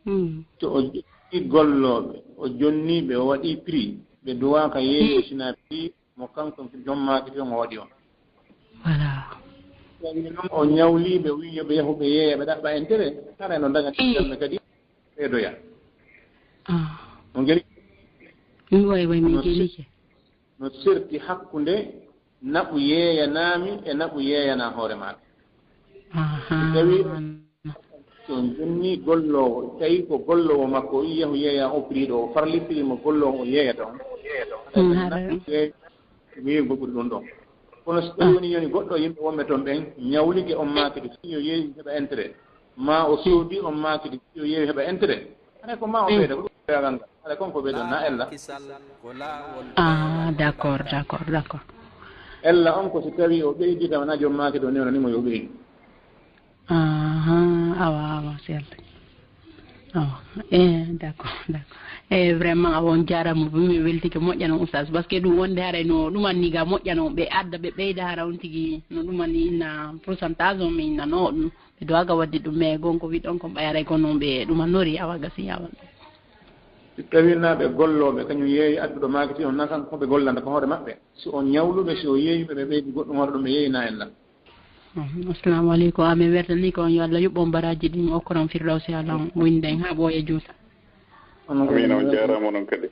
Mhm. To o jogii gollooɓe, o jonnii ɓe, o waɗii prix, ɓe duwaaka yeeyusina prix mo kanko jom maakiti on o waɗi on. Voilà. Tawi noon o ñawlii ɓe, o wi'i yo ɓe yahu ɓe yeeya, ɓe ɗaɓɓa intérêt, haray no daga, mm, kamɓe kadi ɓeydoya. Ah. No ngeli? Mm, way, way, min ngeli. No serti hakkunde naɓu yeeyanaami e naɓu yeeyana hoore maaɗa. Aha. Si tawi So on jonni golloowo, tawi ko golloowo makko, o yiya o yeeya o priiɗo, o farlitiri mo golloowo o yeeyata on. Yeeygol ɓuri ɗum ɗon. Kono so tawi woni yoni goɗɗo yimɓe wonɓe toon ɓen ñawlike on maakiti fii yo yeeyu heɓa intérêt, ma o soodi on maakiti fii yo yeeyu heɓa intérêt, haɗa ko ma o ɓeyda ko ɗum ɓeydangal ngal. Haɗa kon ko ɓeydan na ella. Ah, d'accord, d'accord, d'accord. Ella on ko so tawi o ɓeydi kam na joom maakiti o newnani mo yo ɓeydu. Aha, awa awa selta awa. Eh, d'accord, d'accord. Eh, vraiment awa on jarama, mi weltike, moƴƴa noon oustaz, parce que ɗum wonde haray no ɗuman ni ga moƴƴa noon ɓe adda ɓe ɓeyda hara on tigi no ɗuman ni inna pourcentage on mi innano ɗum ɓe dowaga wadde ɗum mais gonko wiɗon kon ɓay haray ko noon ɓe ɗumanori awa gasi awa. Si tawi na ɓe gollooɓe kañum yeeyi adduɗo maakiti on na kanko ko ɓe gollanta ko hoore maɓɓe, si on ñawluɓe si o yeeyi ɓe ɓe ɓeydi goɗɗum hoore ɗum ɓe yeeyi na ella. Assalamu aleykum, amin wertani ko on yo Allah yuɓɓon baraji ɗin okkoron firdawsi alan winden ha ɓooya juuta. Amin, on jarama onon kadi.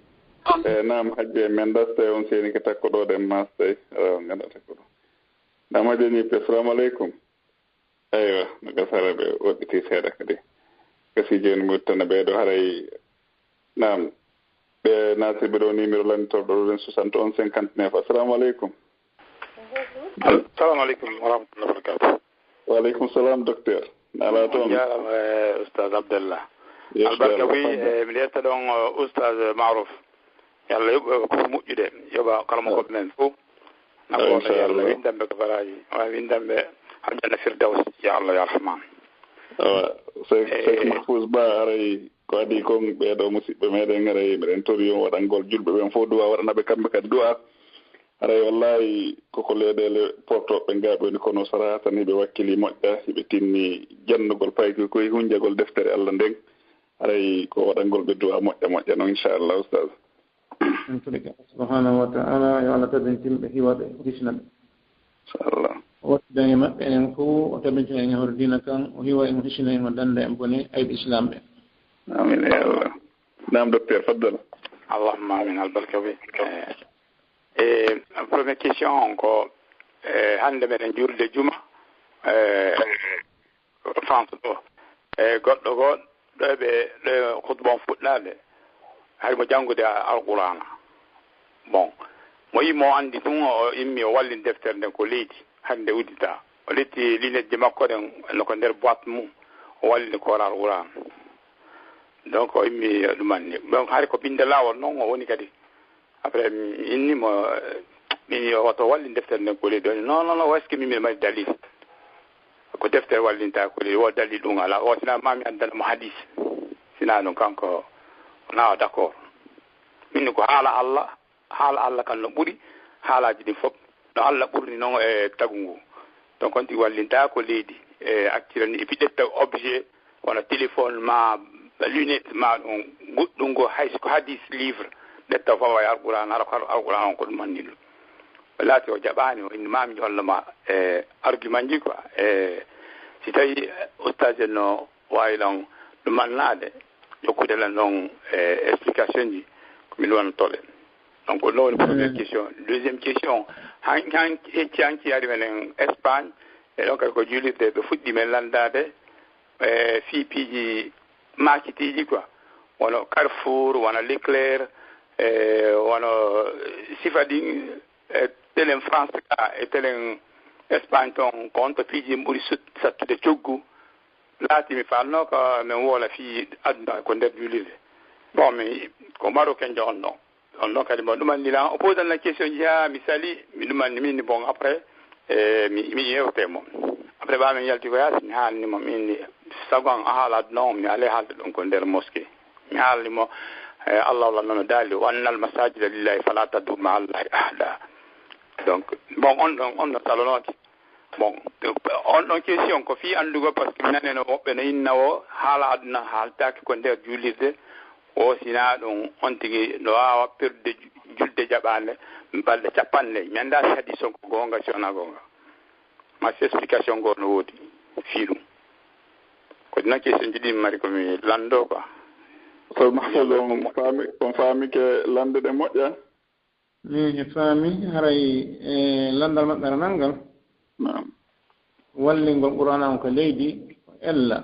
E naam hajje men dasta on seni ke takko ɗo ɗen mastay on ganda takko ɗo. Naam hajje ñippe, assalamu aleykum. Eywa, no gasara ɓe woɗɗiti seeɗa kadi. Gasi joni muttana ɓe ɗo haray. Naam. Ɓe natirɓe ɗo numéro landitorɗo ɗo ɗen soixante onze cinquante neuf. Assalamu aleykum. Assalamu aleykum wa rahmatullahi wa barakatuh. Wa aleykum salam docteur. Ala toon. Jarama e oustaz Abdallah. Albarka wi e mi lerta ɗon oustaz Marouf. Yo Allah yoɓ ko moƴƴude, yoɓa kala mo koɓe men fof. Nafoore yo Allah windamɓe ko baraji, wawi windamɓe aljanna firdaws ya Allah ya rahman. Awa, Cheikh Mahfouz Ba, aray ko adi kon ɓeeɗo musiɓɓe meɗen, aray meɗen tori on waɗangol julɓe ɓen fof du'a, waɗanaɓe kamɓe kadi du'a. Aray wallahi koko leeɗele portoɓe nga ɓe woni kono sara tan hiɓe wakkili moƴƴa, hiɓe tinni jannugol paykoy koye hunjagol deftere Allah nden. Aray ko waɗangol ɓe du'a moƴƴa moƴƴa non inchallah oustaz. Subhanahu wa ta'ala yo Allah tabintin ɓe hiwa ɓe hisna ɓe. Inchallah. O waɗɗida e maɓɓe enen fof, o tabintina en e hoore diina kan, o hiwa en, o hisina en, o danda en bone ayɓe islam ɓe. Amin ya Allah. Naam docteur, faddal. Allahumma amin, albarka wi. E première question on ko e hande meɗen julde juma e France ɗo e goɗɗo goo ɗo ɓe ɗo khutba on fuɗɗaade hari mo janngude alqur'ana. Bon, mo yii mo anndi tun o immi o wallini deftere nden ko leydi hari nde uddita, o ƴetti lunette ji makko ɗen no ko nder boîte mum, o wallini ko wala alqur'ana. Donc o immi ɗum anni, donc hari ko binde laawol noon o woni kadi. Après mi inni mo, min yo woto wallin deftere nden ko leydi. Non non non, est-ce que min miɗo mari dalil? Ko deftere wallinta ko leydi, wo dalil ɗum ala. O sina ma mi addana mo hadis, sina ɗum kanko wona o d'accord. Min ko haala Allah, haala Allah kan no ɓuri haalaaji ɗin fof. No Allah ɓurni noon e tagu ngu. Donc on tigi wallinta ko leydi e accirani e piɗetta objet wona téléphone ma lunette ma ɗum goɗɗum ngo, hay so ko hadis livre ɓetta fawa e alquran, hara ko alquran on ko ɗum anni ɗum. Laati o jaɓaani, o inni mami holloma e argument ji quoi. E si tawi oustage en no waawi lan ɗum annaade, jokkude lan ɗon e explication ji, ko min wonantooɓe. Donc ɗo woni première question. Deuxième question, han han hecci hanki ari menen Espagne, e ɗon kadi ko juulirde ɓe fuɗɗi men lanndaade e fii piiji maakitiiji quoi, wano Carrefour, wano Leclerc, e wano sifa ɗin e telen France ka e telen Espagne ton, ko on to piiji ɗin ɓuri sattude coggu. Laati mi faalno ko min woola fii aduna ko nder juulirde. Bon, mi ko marocain jo on ɗon. On ɗon kadi mo ɗumanni lan o posan la question ji ha mi sali, mi ɗumanni min bon après e mi mi yewte mo. Après ɓa min yalti ko yaasi mi haalni mo min sago an a haala aduna on mi ale haalde ɗum ko nder mosquée. Mi haalni mo e Allah walla noon daali wa annal masajida lillahi fala tad'u ma allahi ahada. Donc bon, on ɗon on no salonooki. Bon, on ɗon question ko fii anndugol, parce que mi naneno woɓɓe no inna o haala aduna haaltaaki ko nder juulirde. O sina ɗum on tigi no waawa perdude julde jaɓaande balɗe capanɗe nayi. Mi anndaa si hadis on ko goonga si wonaa goonga. Ma si explication goo no woodi fii ɗum. Ko ɗi noon question ji ɗi mi mari ko mi lanndo quoi. Oustaz Mahfouz, on faami on faami ke lannde ɗe moƴƴa? Min e faami haray e lanndal maɓɓe ara nanngal. Naam. Wallingol Qur'aana on ka leydi ko ella.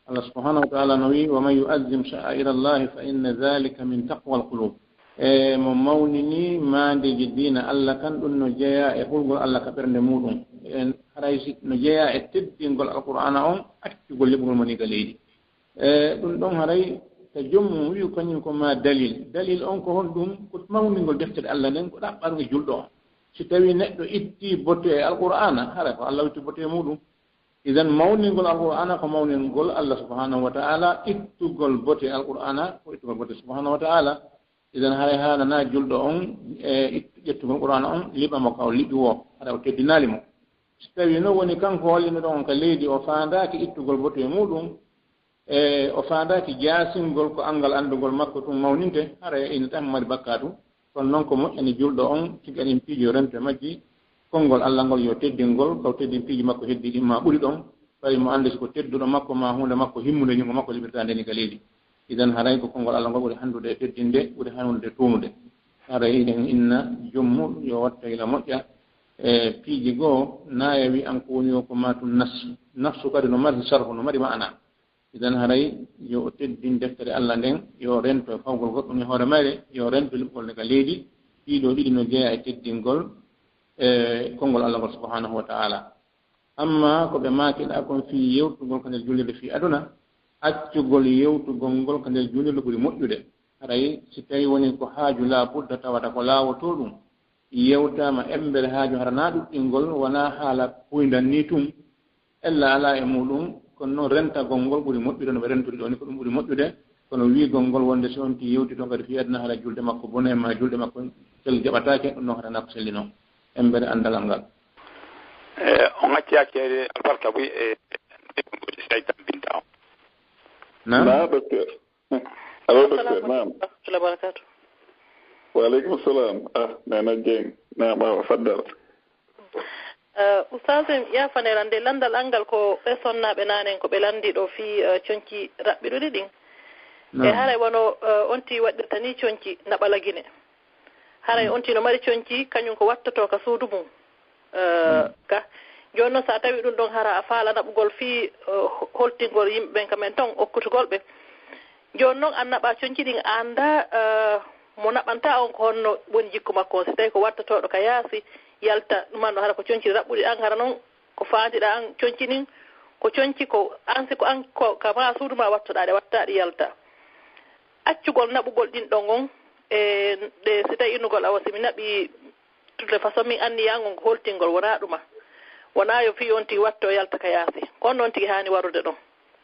Allah subhanahu wa taala no wi: "Wa man yu'azzim sha'aira Allahi fa inna dhalika min taqwa al-qulub." E mo mawnini maandeeji diina Allah kan, ɗum no jeyaa e hulgol Allah ka ɓernde muɗum. En haray si no jeyaa e teddingol Alqur'aana on, accugol liɓugol mo ni ka leydi. E ɗum ɗon haray ka joom mum wi'u kañum ko ma dalil. Dalil on ko honɗum? Ko mawningol deftere Allah nden, ko ɗaɓɓatnge julɗo on. Si tawi neɗɗo itti bote e Alqur'aana, haray ko Allah itti bote e muɗum. Idan mawningol Alqur'aana ko mawningol Allah subhanahu wa ta'ala, ittugol bote Alqur'aana ko ittugol bote subhanahu wa ta'ala. Idan haray haanana julɗo on e ittu-, ƴettugol Qur'aana on, liɓa mo ka o liɓi wo, haray o teddinaali mo. Si tawi no woni kanko wallinoɗo on ka leydi, o faandaaki ittugol bote muɗum, e o faandaaki jaasingol ko anngal anndugol makko tun mawninte, haray ina tan mari bakkaatu. Kono non ko moƴƴani julɗo on, tigi aɗen piiji yo rento e majji, konngol Allah ngol yo teddingol, kaw teddin piiji makko heddi ɗin ma ɓuri ɗon, ɓay mo annde si ko tedduɗo makko ma huunde makko himmunde junngo makko liɓirta nde ni ka leydi. Idan haray ko konngol Allah ngol ɓuri hanndude e teddinde, ɓuri hanndude e tuumude. Haray eɗen inna joom muɗum yo watto ila moƴƴa e piiji goo, na e wi an ko woni o ko ma tun nafsu. Nafsu kadi no mari sarfu, no mari ma'ana. Idan haray yo o teddin deftere Allah nden, yo o rento e fawgol goɗɗum e hoore mayre, yo o rento liɓugol nde ka leydi. Ɗiɗo ɗiɗi no jeyaa e teddingol e konngol Allah ngol subhanahu wa ta'ala. Amma ko ɓe maakiɗaa kon fii yewtugol ka nder juulirde fii aduna, accugol yewtugol ngol ka nder juulirde ɓuri moƴƴude. Haray si tawi woni ko haaju laa budda tawata ko laawotoo ɗum, yewtaama embere haaju hara na ɗuɗɗingol, wonaa haala huyndan ni tun, ella alaa e muɗum, kono noon rentagol ngol ɓuri moƴƴude no ɓe rentiri ɗoo ni, ko ɗum ɓuri moƴƴude. Kono wiigol ngol wonde si on ti yewti toon kadi fii aduna, hara julde makko bone ma julde makko sel jaɓataake, ɗum noon hara na ko sellinoo embere anndal ngal. E, on acci acceede albarka buy e, e, e, si tawi tambinta on. Na? Na, docteur. Allo, docteur, naam. Assalamu aleykum wa rahmatullahi wa barakatuh. Wa aleykum salam. Ah, Nana Dieng. Naam, awa, faddal. Eh, Oustaz, en yaafanee lan, nde lanndal an ngal ko ɓe sonnaaɓe naanen ko ɓe lanndi ɗo fii, eh, conci raɓɓiɗuɗi ɗin. E naam. Haray wano, eh, on ti waɗirta ni conci naɓala Gine. Haray on ti no mari conci, kañum ko wattotoo ka suudu mum. Eh, ka. Jooni noon, so a tawi ɗum ɗon, hara a faala naɓugol fii, eh, ho-, holtingol yimɓe ɓen ka men ton, okkutugol ɓe. Jooni noon, an naɓa conci ɗin, a anndaa, eh, mo naɓanta on ko honno woni jikku makko on. Si tawi ko wattotooɗo ka yaasi, yalta, ɗum anno hara ko conci raɓɓuɗi an, hara noon ko faandiɗaa an conci ɗin, ko conci ko an, si ko an ko ka maa suudu maa wattoɗaa ɗe, wattaa ɗe yalta. Accugol naɓugol ɗin ɗon on, e ɗe si tawi innugol awa si mi naɓi, de toute façon min anniya an on ko holtingol, wonaa ɗuma. Wonaa yo fii on tigi watto yalta ka yaasi. Ko on ɗon tigi haani warude ɗon.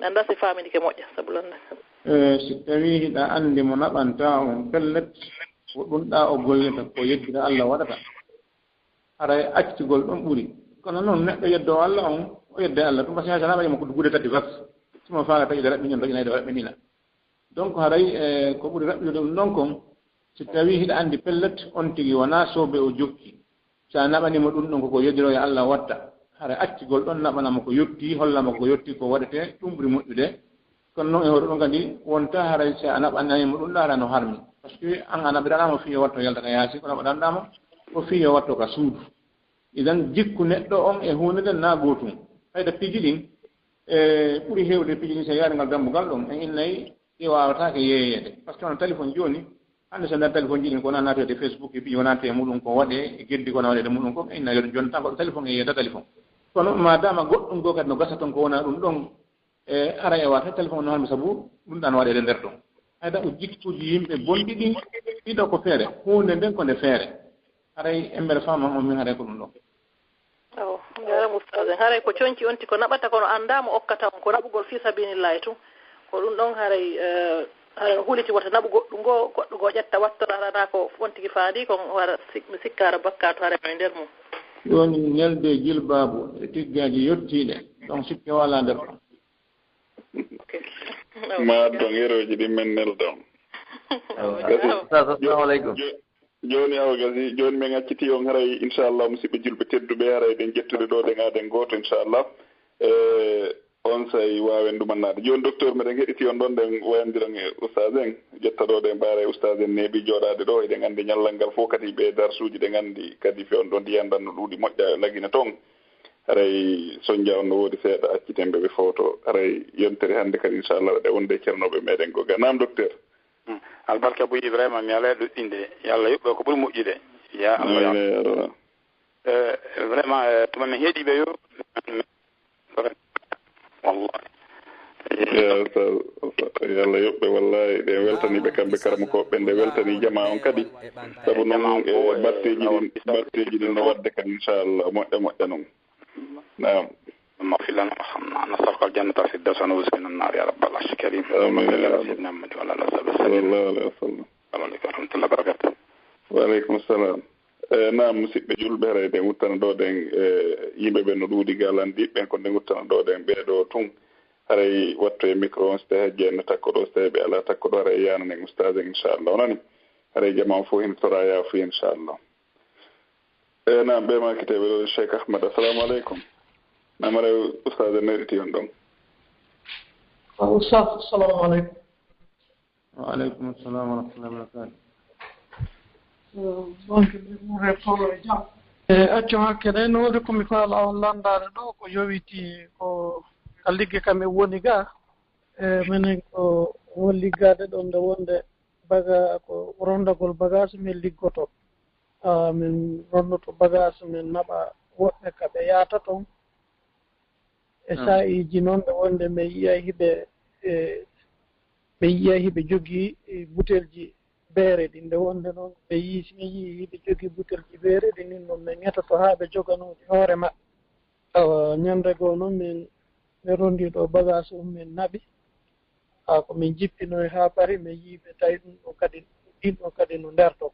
Mi anndaa si faaminike moƴƴa, sabu lanndal. E, si tawii hiɗa anndi mo naɓanta on pellet, ko ɗum ɗa o gollata, ko yeddira Allah waɗata. Haray accugol ɗon ɓuri. Kono noon neɗɗo yeddoowo Allah on, o yedday Allah. Ɗum ko si hay so a naɓay mo ko gude tati fas. Si mo faala taƴude raɓɓiɗina, raɓɓiɗina, raɓɓiɗina. Donc haray, e, ko ɓuri raɓɓiɗude ɗum ɗon kon, si tawii hiɗa anndi pellet, on tigi wonaa soobee o jokki. Si a naɓanii mo ɗum ɗon ko ko yeddiroo e Allah watta. Haray accugol ɗon naɓana mo ko yottii, holla mo ko yottii ko waɗetee, ɗum ɓuri moƴƴude. Kono noon e hoore ɗum kadi, wonta haray si a naɓanii mo ɗum ɗon, hara no harmi. Parce que an a naɓiraɗaa mo fii yo watto yalta ka yaasi, ko naɓaɗanɗaa mo ko fii yo watto ka suudu. Idan jikku neɗɗo on e huunde nden na gootum. Fayda piiji ɗin, e ɓuri heewde piiji ɗin, si a yaari ngal dambugal ɗon, en innay ɗi waawataake yeeyeede. Parce que hono téléphone jooni, hannde so ndaar téléphone ji ɗin ko wona naatoyde Facebook e piiji wona te muɗum ko waɗee, e geddi ko wona waɗeede muɗum ko, en inna yo jonta goɗɗo téléphone e yeeyata téléphone. Kono maadaama goɗɗum goo kadi no gasa toon ko wona ɗum ɗon, e ara e wata téléphone no harmi sabu ɗum ɗan waɗeede nder ɗon. Hay ɗaɓɓu jikkuuji yimɓe bonɗi ɗin, ɗiɗo ko feere, huunde nden ko nde feere. Haray embere faama on min haray ko ɗum ɗon. Awo, jaaraama Oustaz en. Haray ko conci on ti ko naɓata kono anndaa mo okkata on, ko naɓugol fii sabiilillaahi tun. Ko ɗum ɗon haray, eh, haray no huliti wota naɓu goɗɗo goo, goɗɗo goo ƴetta wattora hara na ko on tigi faandi kon, hara sik-, mi sikka hara bakkaatu haray no e nder mum. Jooni nelde jilbaabu e tiggaaji yottiiɗe, ɗon sikke walaa nder ɗon. Ok. Ma addu on erooji ɗin men nelda on. Awa. Gasi. Awa. Oustaz, assalamu aleykum. Jo-, jooni awa gasi, jooni men accitii on haray, inchallah, musidɓe julɓe tedduɓe, haray ɗen ƴettude ɗo, ɗen aaden gooto, inchallah. E, on say waawen ɗumannaade. Jooni, docteur, meɗen heɗitii on ɗon, ɗen wayandiron e oustaz en, ƴetta ɗo ɗen ɓaara e oustaz en neeɓi jooɗaade ɗo, eɗen anndi ñallal ngal fof kadi ɓe darsuuji ɗen anndi kadi fe on ɗon ndiyan ɗan no ɗuuɗi moƴƴa lagina toon. Haray sonja on no woodi seeɗa, acciten ɓe ɓe fowto. Haray yontere hannde kadi, inchallah, waɗa wonde e ceernooɓe meɗen goo ga. Naam, docteur. Hmm. Albarka Buy Ibrahima, mi alaa e ɗuɗɗinde. Yo Allah yoɓ ɓe ko ɓuri moƴƴude. Ya Allah, ya Amiin, ya Allah. Eh, vraiment, eh, tuma min heɗii ɓe yo. Wallahi. Ya Ustaz, yo Allah yoɓ ɓe, wallahi. Ɗen weltanii ɓe kamɓe karamokooɓe ɓen, ɗe weltanii jamaa on kadi. Sabu non, eh, batteeji ɗin, batteeji ɗin no waɗde kadi, inchallah, moƴƴa, moƴƴa non. Naam. اللهم اغفر لنا وارحمنا، نسألك الجنة الفردوس ونعوذ بك من النار يا رب العرش الكريم. آمين يا رب. سيدنا محمد وعلى آله وصحبه وسلم. صلى الله عليه وسلم. السلام عليكم ورحمة الله وبركاته. Wa aleykum salam. Eh, naam, musidɓe julɓe, haray ɗen wuttana ɗoo ɗen, eh, yimɓe ɓen no ɗuuɗi ga landiiɓe ɓen, ko ɗen wuttana ɗoo ɗen ɓee ɗoo tun. Haray wattu e micro on, so tawii hajji en no takko ɗoo, so tawii ɓe alaa takko ɗoo, haray yaananen ustaas en, inchallah. O nani? Haray jamaa on fof hino toraa yaafuya, inchallah. Eh, naam, ɓe maakiteeɓe ɗoo, Cheikh Ahmad. Assalamu aleykum. Naam, haray ustaas en no heɗitii on ɗon. Ah, ustaas, assalamu aleykum. Wa aleykum assalam wa rahmatullahi wa barakatuh. Eh, donc, ɓe ɓure toro e jam. Eh, accu hakke ɗen, no woodi ko mi faala on lanndaade ɗoo, ko yowitii ko ka ligge kam e woni ga. Eh, menen ko won liggaade ɗon nde wonde baga-, ko rondagol bagage min liggoto. Ah, min rondoto bagage, min naɓa woɓɓe ka ɓe yahata ton. E Naam. Saa'iiji noon, nde wonde min yi'ay hiɓe, e, min yi'ay hiɓe jogii, e, butelji beere ɗin. Nde wonde noon, ɓe yii, si min yii hiɓe jogii butelji beere ɗin, ɗin noon, min etoto haa ɓe joganoo ɗi hoore maɓɓe. Awa, ñannde goo noon, min, min ronndii ɗo bagage um, min naɓi. Haa ko min jippinoyi haa pari, min yii ɓe tawi ɗum ɗo kadi, ɗin ɗo kadi no nder ton.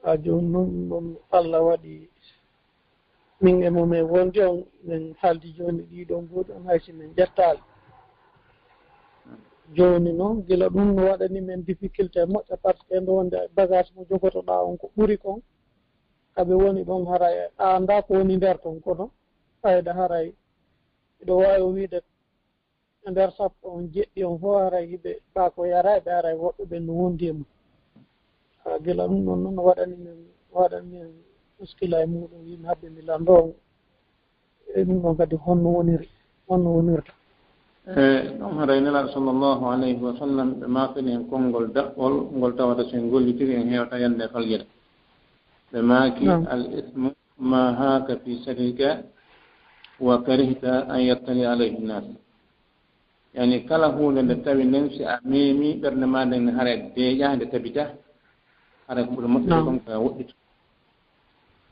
Haa jooni noon, ɗum ɗon Allah waɗi min e mum en wondi on, min haaldi jooni ɗii ɗoo mbuuɗi on, hay si min ƴettaali. Jooni noon, gila ɗum no waɗani min difficulté moƴƴa, par ce que nde wonde bagage mo jogotoɗaa on ko ɓuri kon, ka ɓe woni ɗon haray a anndaa ko woni nder ton, kono fayda haray miɗo waawi wiide e nder sappo on jeɗɗi on fof, haray hiɓe ɓaa ko yarayɓe, haray woɓɓe ɓen no wondi e mum. Haa gila ɗum ɗon noon no waɗani min, waɗani min muskila e muɗum, yimɓe haɓɓe mi lanndoo on. E ɗum ɗon kadi honno woniri, honno wonirta? E ɗum haray Nelaaɗo sallallahu alayhi wa sallam ɓe maakani en konngol daɓɓol ngol tawata so en gollitiri en heewta yande e faljere. Ɓe maaki, Naam. Al ismu ma haaka fi sadrika wa karihta an yattali alayhi nnas. Yani kala huunde nde tawi nden si a meemi ɓernde ma nden haray deeƴa nde tabita, haray ko ɓuri moƴƴude Naam. kon ko a woɗɗito.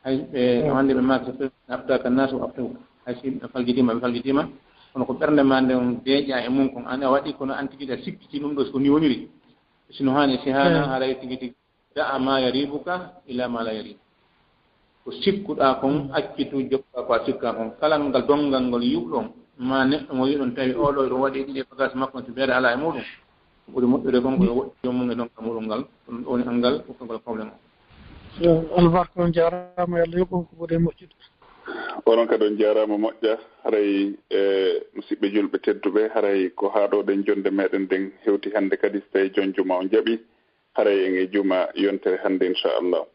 Hay ɓe Naam. wande ɓe maaki so aftaaka nnas o aftaw. Hay si ɓe faljitima, ɓe faljitima. Kono ko ɓernde ma nden deeƴa e mum kon an a waɗi kono an tigi a sikkiti ɗum ɗo so ni woniri. Sino haani si haana Naam. haray tigi tigi. Da'a ma yaribuka ila ma la yarib. Ko sikkuɗaa kon, accitu jokka ko a sikkaa kon. Kala ngal donngal ngol yi'uɗon, ma neɗɗo mo yi'uɗon tawi oo ɗoo ɗum waɗi ɗiɗi e bagage makko, so beere alaa e muɗum, ko ɓuri moƴƴude kon ko yo woɗɗi joomum e donngal muɗum ngal, ɗum ɗo woni anngal ukkagol problème o. Yo albarka on jaaraama, yo Allah yoɓ on ko ɓuri moƴƴude. Onon kadi on jaaraama moƴƴa. Haray, e, musidɓe julɓe tedduɓe, haray ko haa ɗoo ɗen jonnde meɗen nden hewti hannde kadi, so tawii jon juma on jaɓi. Haray en e juma yontere hannde, inchallah.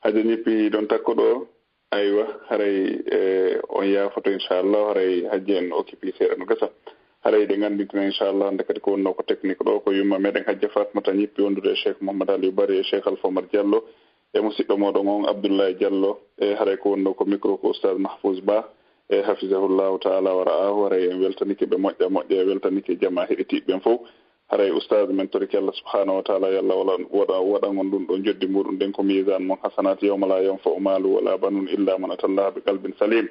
Hajja Ñippi ɗon takko ɗo, aywa, haray, e, on yaafoto, inchallah, haray hajja en occupé seeɗa no gasa. Haray ɗe nganndintina, inchallah, hannde kadi ko wonnoo ko technique ɗo, ko yumma meɗen Hajja Fatmata Ñippi wondude e Cheikh Mouhammad Aliou Bari e Cheikh Alpha Omar Diallo, e musidɗo moɗon on Abdoulaye Diallo, e haray ko wonnoo ko micro ko Oustaz Mahfouz Ba, e hafizahullahu taala wa ra'ahu, haray en weltanike ɓe moƴƴa moƴƴa, e weltanike jama heɗitiiɓe ɓen fof. Haray ustaaz men torike Allah subhanahu wa taala, yo Allah wala-, waɗa, waɗan on ɗum ɗo joddi muɗum ɗen ko miisaan mon hasanaat yawma la yanfa'u maalu wala banun illa man atallaha bi qalbin salim.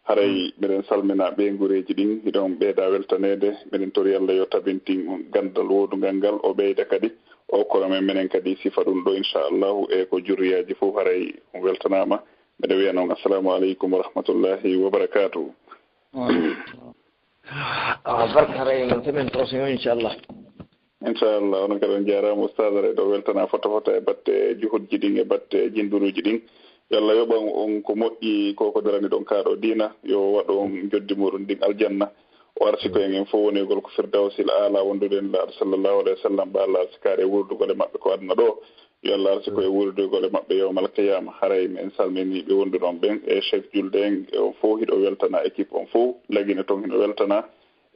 Haray miɗen salmina ɓeynguureeji ɗin, hiɗon ɓeyda weltaneede, miɗen tori Allah yo tabintin on ganndal woodungal ngal, o ɓeyda kadi o okkora men menen kadi sifa ɗum ɗo inchallahu, e ko jurriyaaji fof haray on weltanaama. Miɗo wiya noon assalamu aleykum wa rahmatullahi wa barakatuh. Awa, barka, haray noon semaine prochaine o, inchallah. Inchallah, onon kadi on jaaraama, ustaaz, aɗa ɗo weltana fota fota e batte juhudji ɗin, e batte jinduruuji ɗin. Yo Allah yoɓan on ko moƴƴi, ko ko darani ɗon kaa ɗo diina, yo waɗu on joddi muɗum ndin aljanna. O arsiko en en fof wonegol ko firdawsil aala wondude en laaɗo sallallahu alayhi wa sallam, ɓa Allah arsikaare e wurdugol e maɓɓe ko aduna ɗo. Yo Allah arsi ko e wuurdoygol e maɓɓe yawmal qiyaama. Haray men salminii ɓe wonduɗon ɓen e chef julde en, e on fof hiɗo weltana équipe on fof, Lagine toon hino weltana.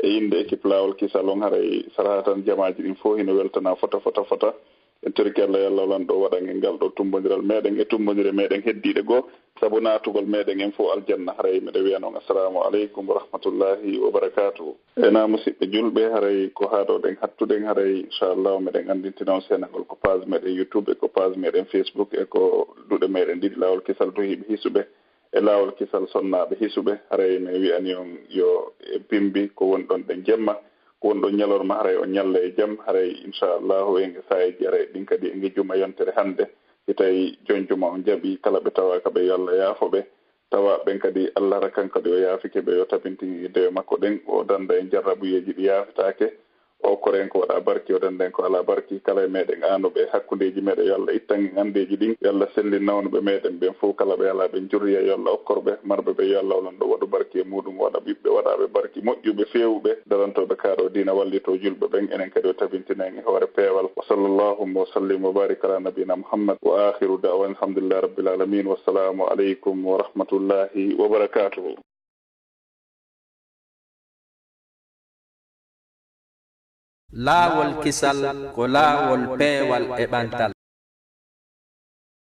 E innde équipe Laawol Kisal on, haray saraha tan jamaaji ɗin fof hino weltana fota, fota, fota. En torike Allah, yo Allah lanɗo waɗan en ngal ɗo tummbondiral meɗen e tummbondire meɗen heddiiɗe goo, sabu naatugol meɗen en fof aljanna. Haray meɗen wiya non, assalamu aleykum wa rahmatullahi wa barakatuhu. Ena musiɓɓe julɓe, haray ko haɗo ɗen hattuɗen, haray inchallahu meɗen anndintina on seenagol ko page meɗen YouTube e ko page meɗen Facebook e ko duɗe meɗen ɗiɗi Laawol Kisal duhiiɓe hisuɓe e Laawol Kisal sonnaaɓe hisuɓe. Haray mi wi'ani on yo e bimbi ko woni ɗon ɗen jemma, ko woni ɗon ñalorma, haray on ñalla e jam, haray inchallahu en e saayeeji, haray ɗin kadi e ngejjuma yontere hannde. Si tawi jonjuma on jaɓi kala ɓe tawaaka ɓe, yo Allah yaafo ɓe. Tawa ɓen kadi, Allah hara kan kadi o yaafike ɓe, yo tabintin e dewe makko ɗen, o danda en jarrabuyeeji ɗi yaafetaake. O okkora en ko waɗa barki, o danda en ko alaa barki. Kala e meɗen aanuɓe e hakkundeeji meɗen, yo Allah ittan en anndeeji ɗin. Yo Allah sellin nawnuɓe meɗen ɓen fof, kala ɓe alaa ɓen jurriya, yo Allah okkor ɓe. Marɓe ɓe, yo Allah o lanɗo waɗu barki e muɗum, waɗa ɓiɓɓe waɗaaɓe barki, moƴƴuɓe, feewuɓe, darantoɓe kaaɗo diina, wallito julɓe ɓen. Enen kadi o tabintina en e hoore peewal. Wa sallallahu wa sallim wa barik ala nabiyina Muhammad. Wa akhiru da'wana alhamdulillahi rabbil alamin. Wassalamu aleykum wa rahmatullahi wa barakatuhu. Laawol Kisal ko laawol peewal e ɓantal.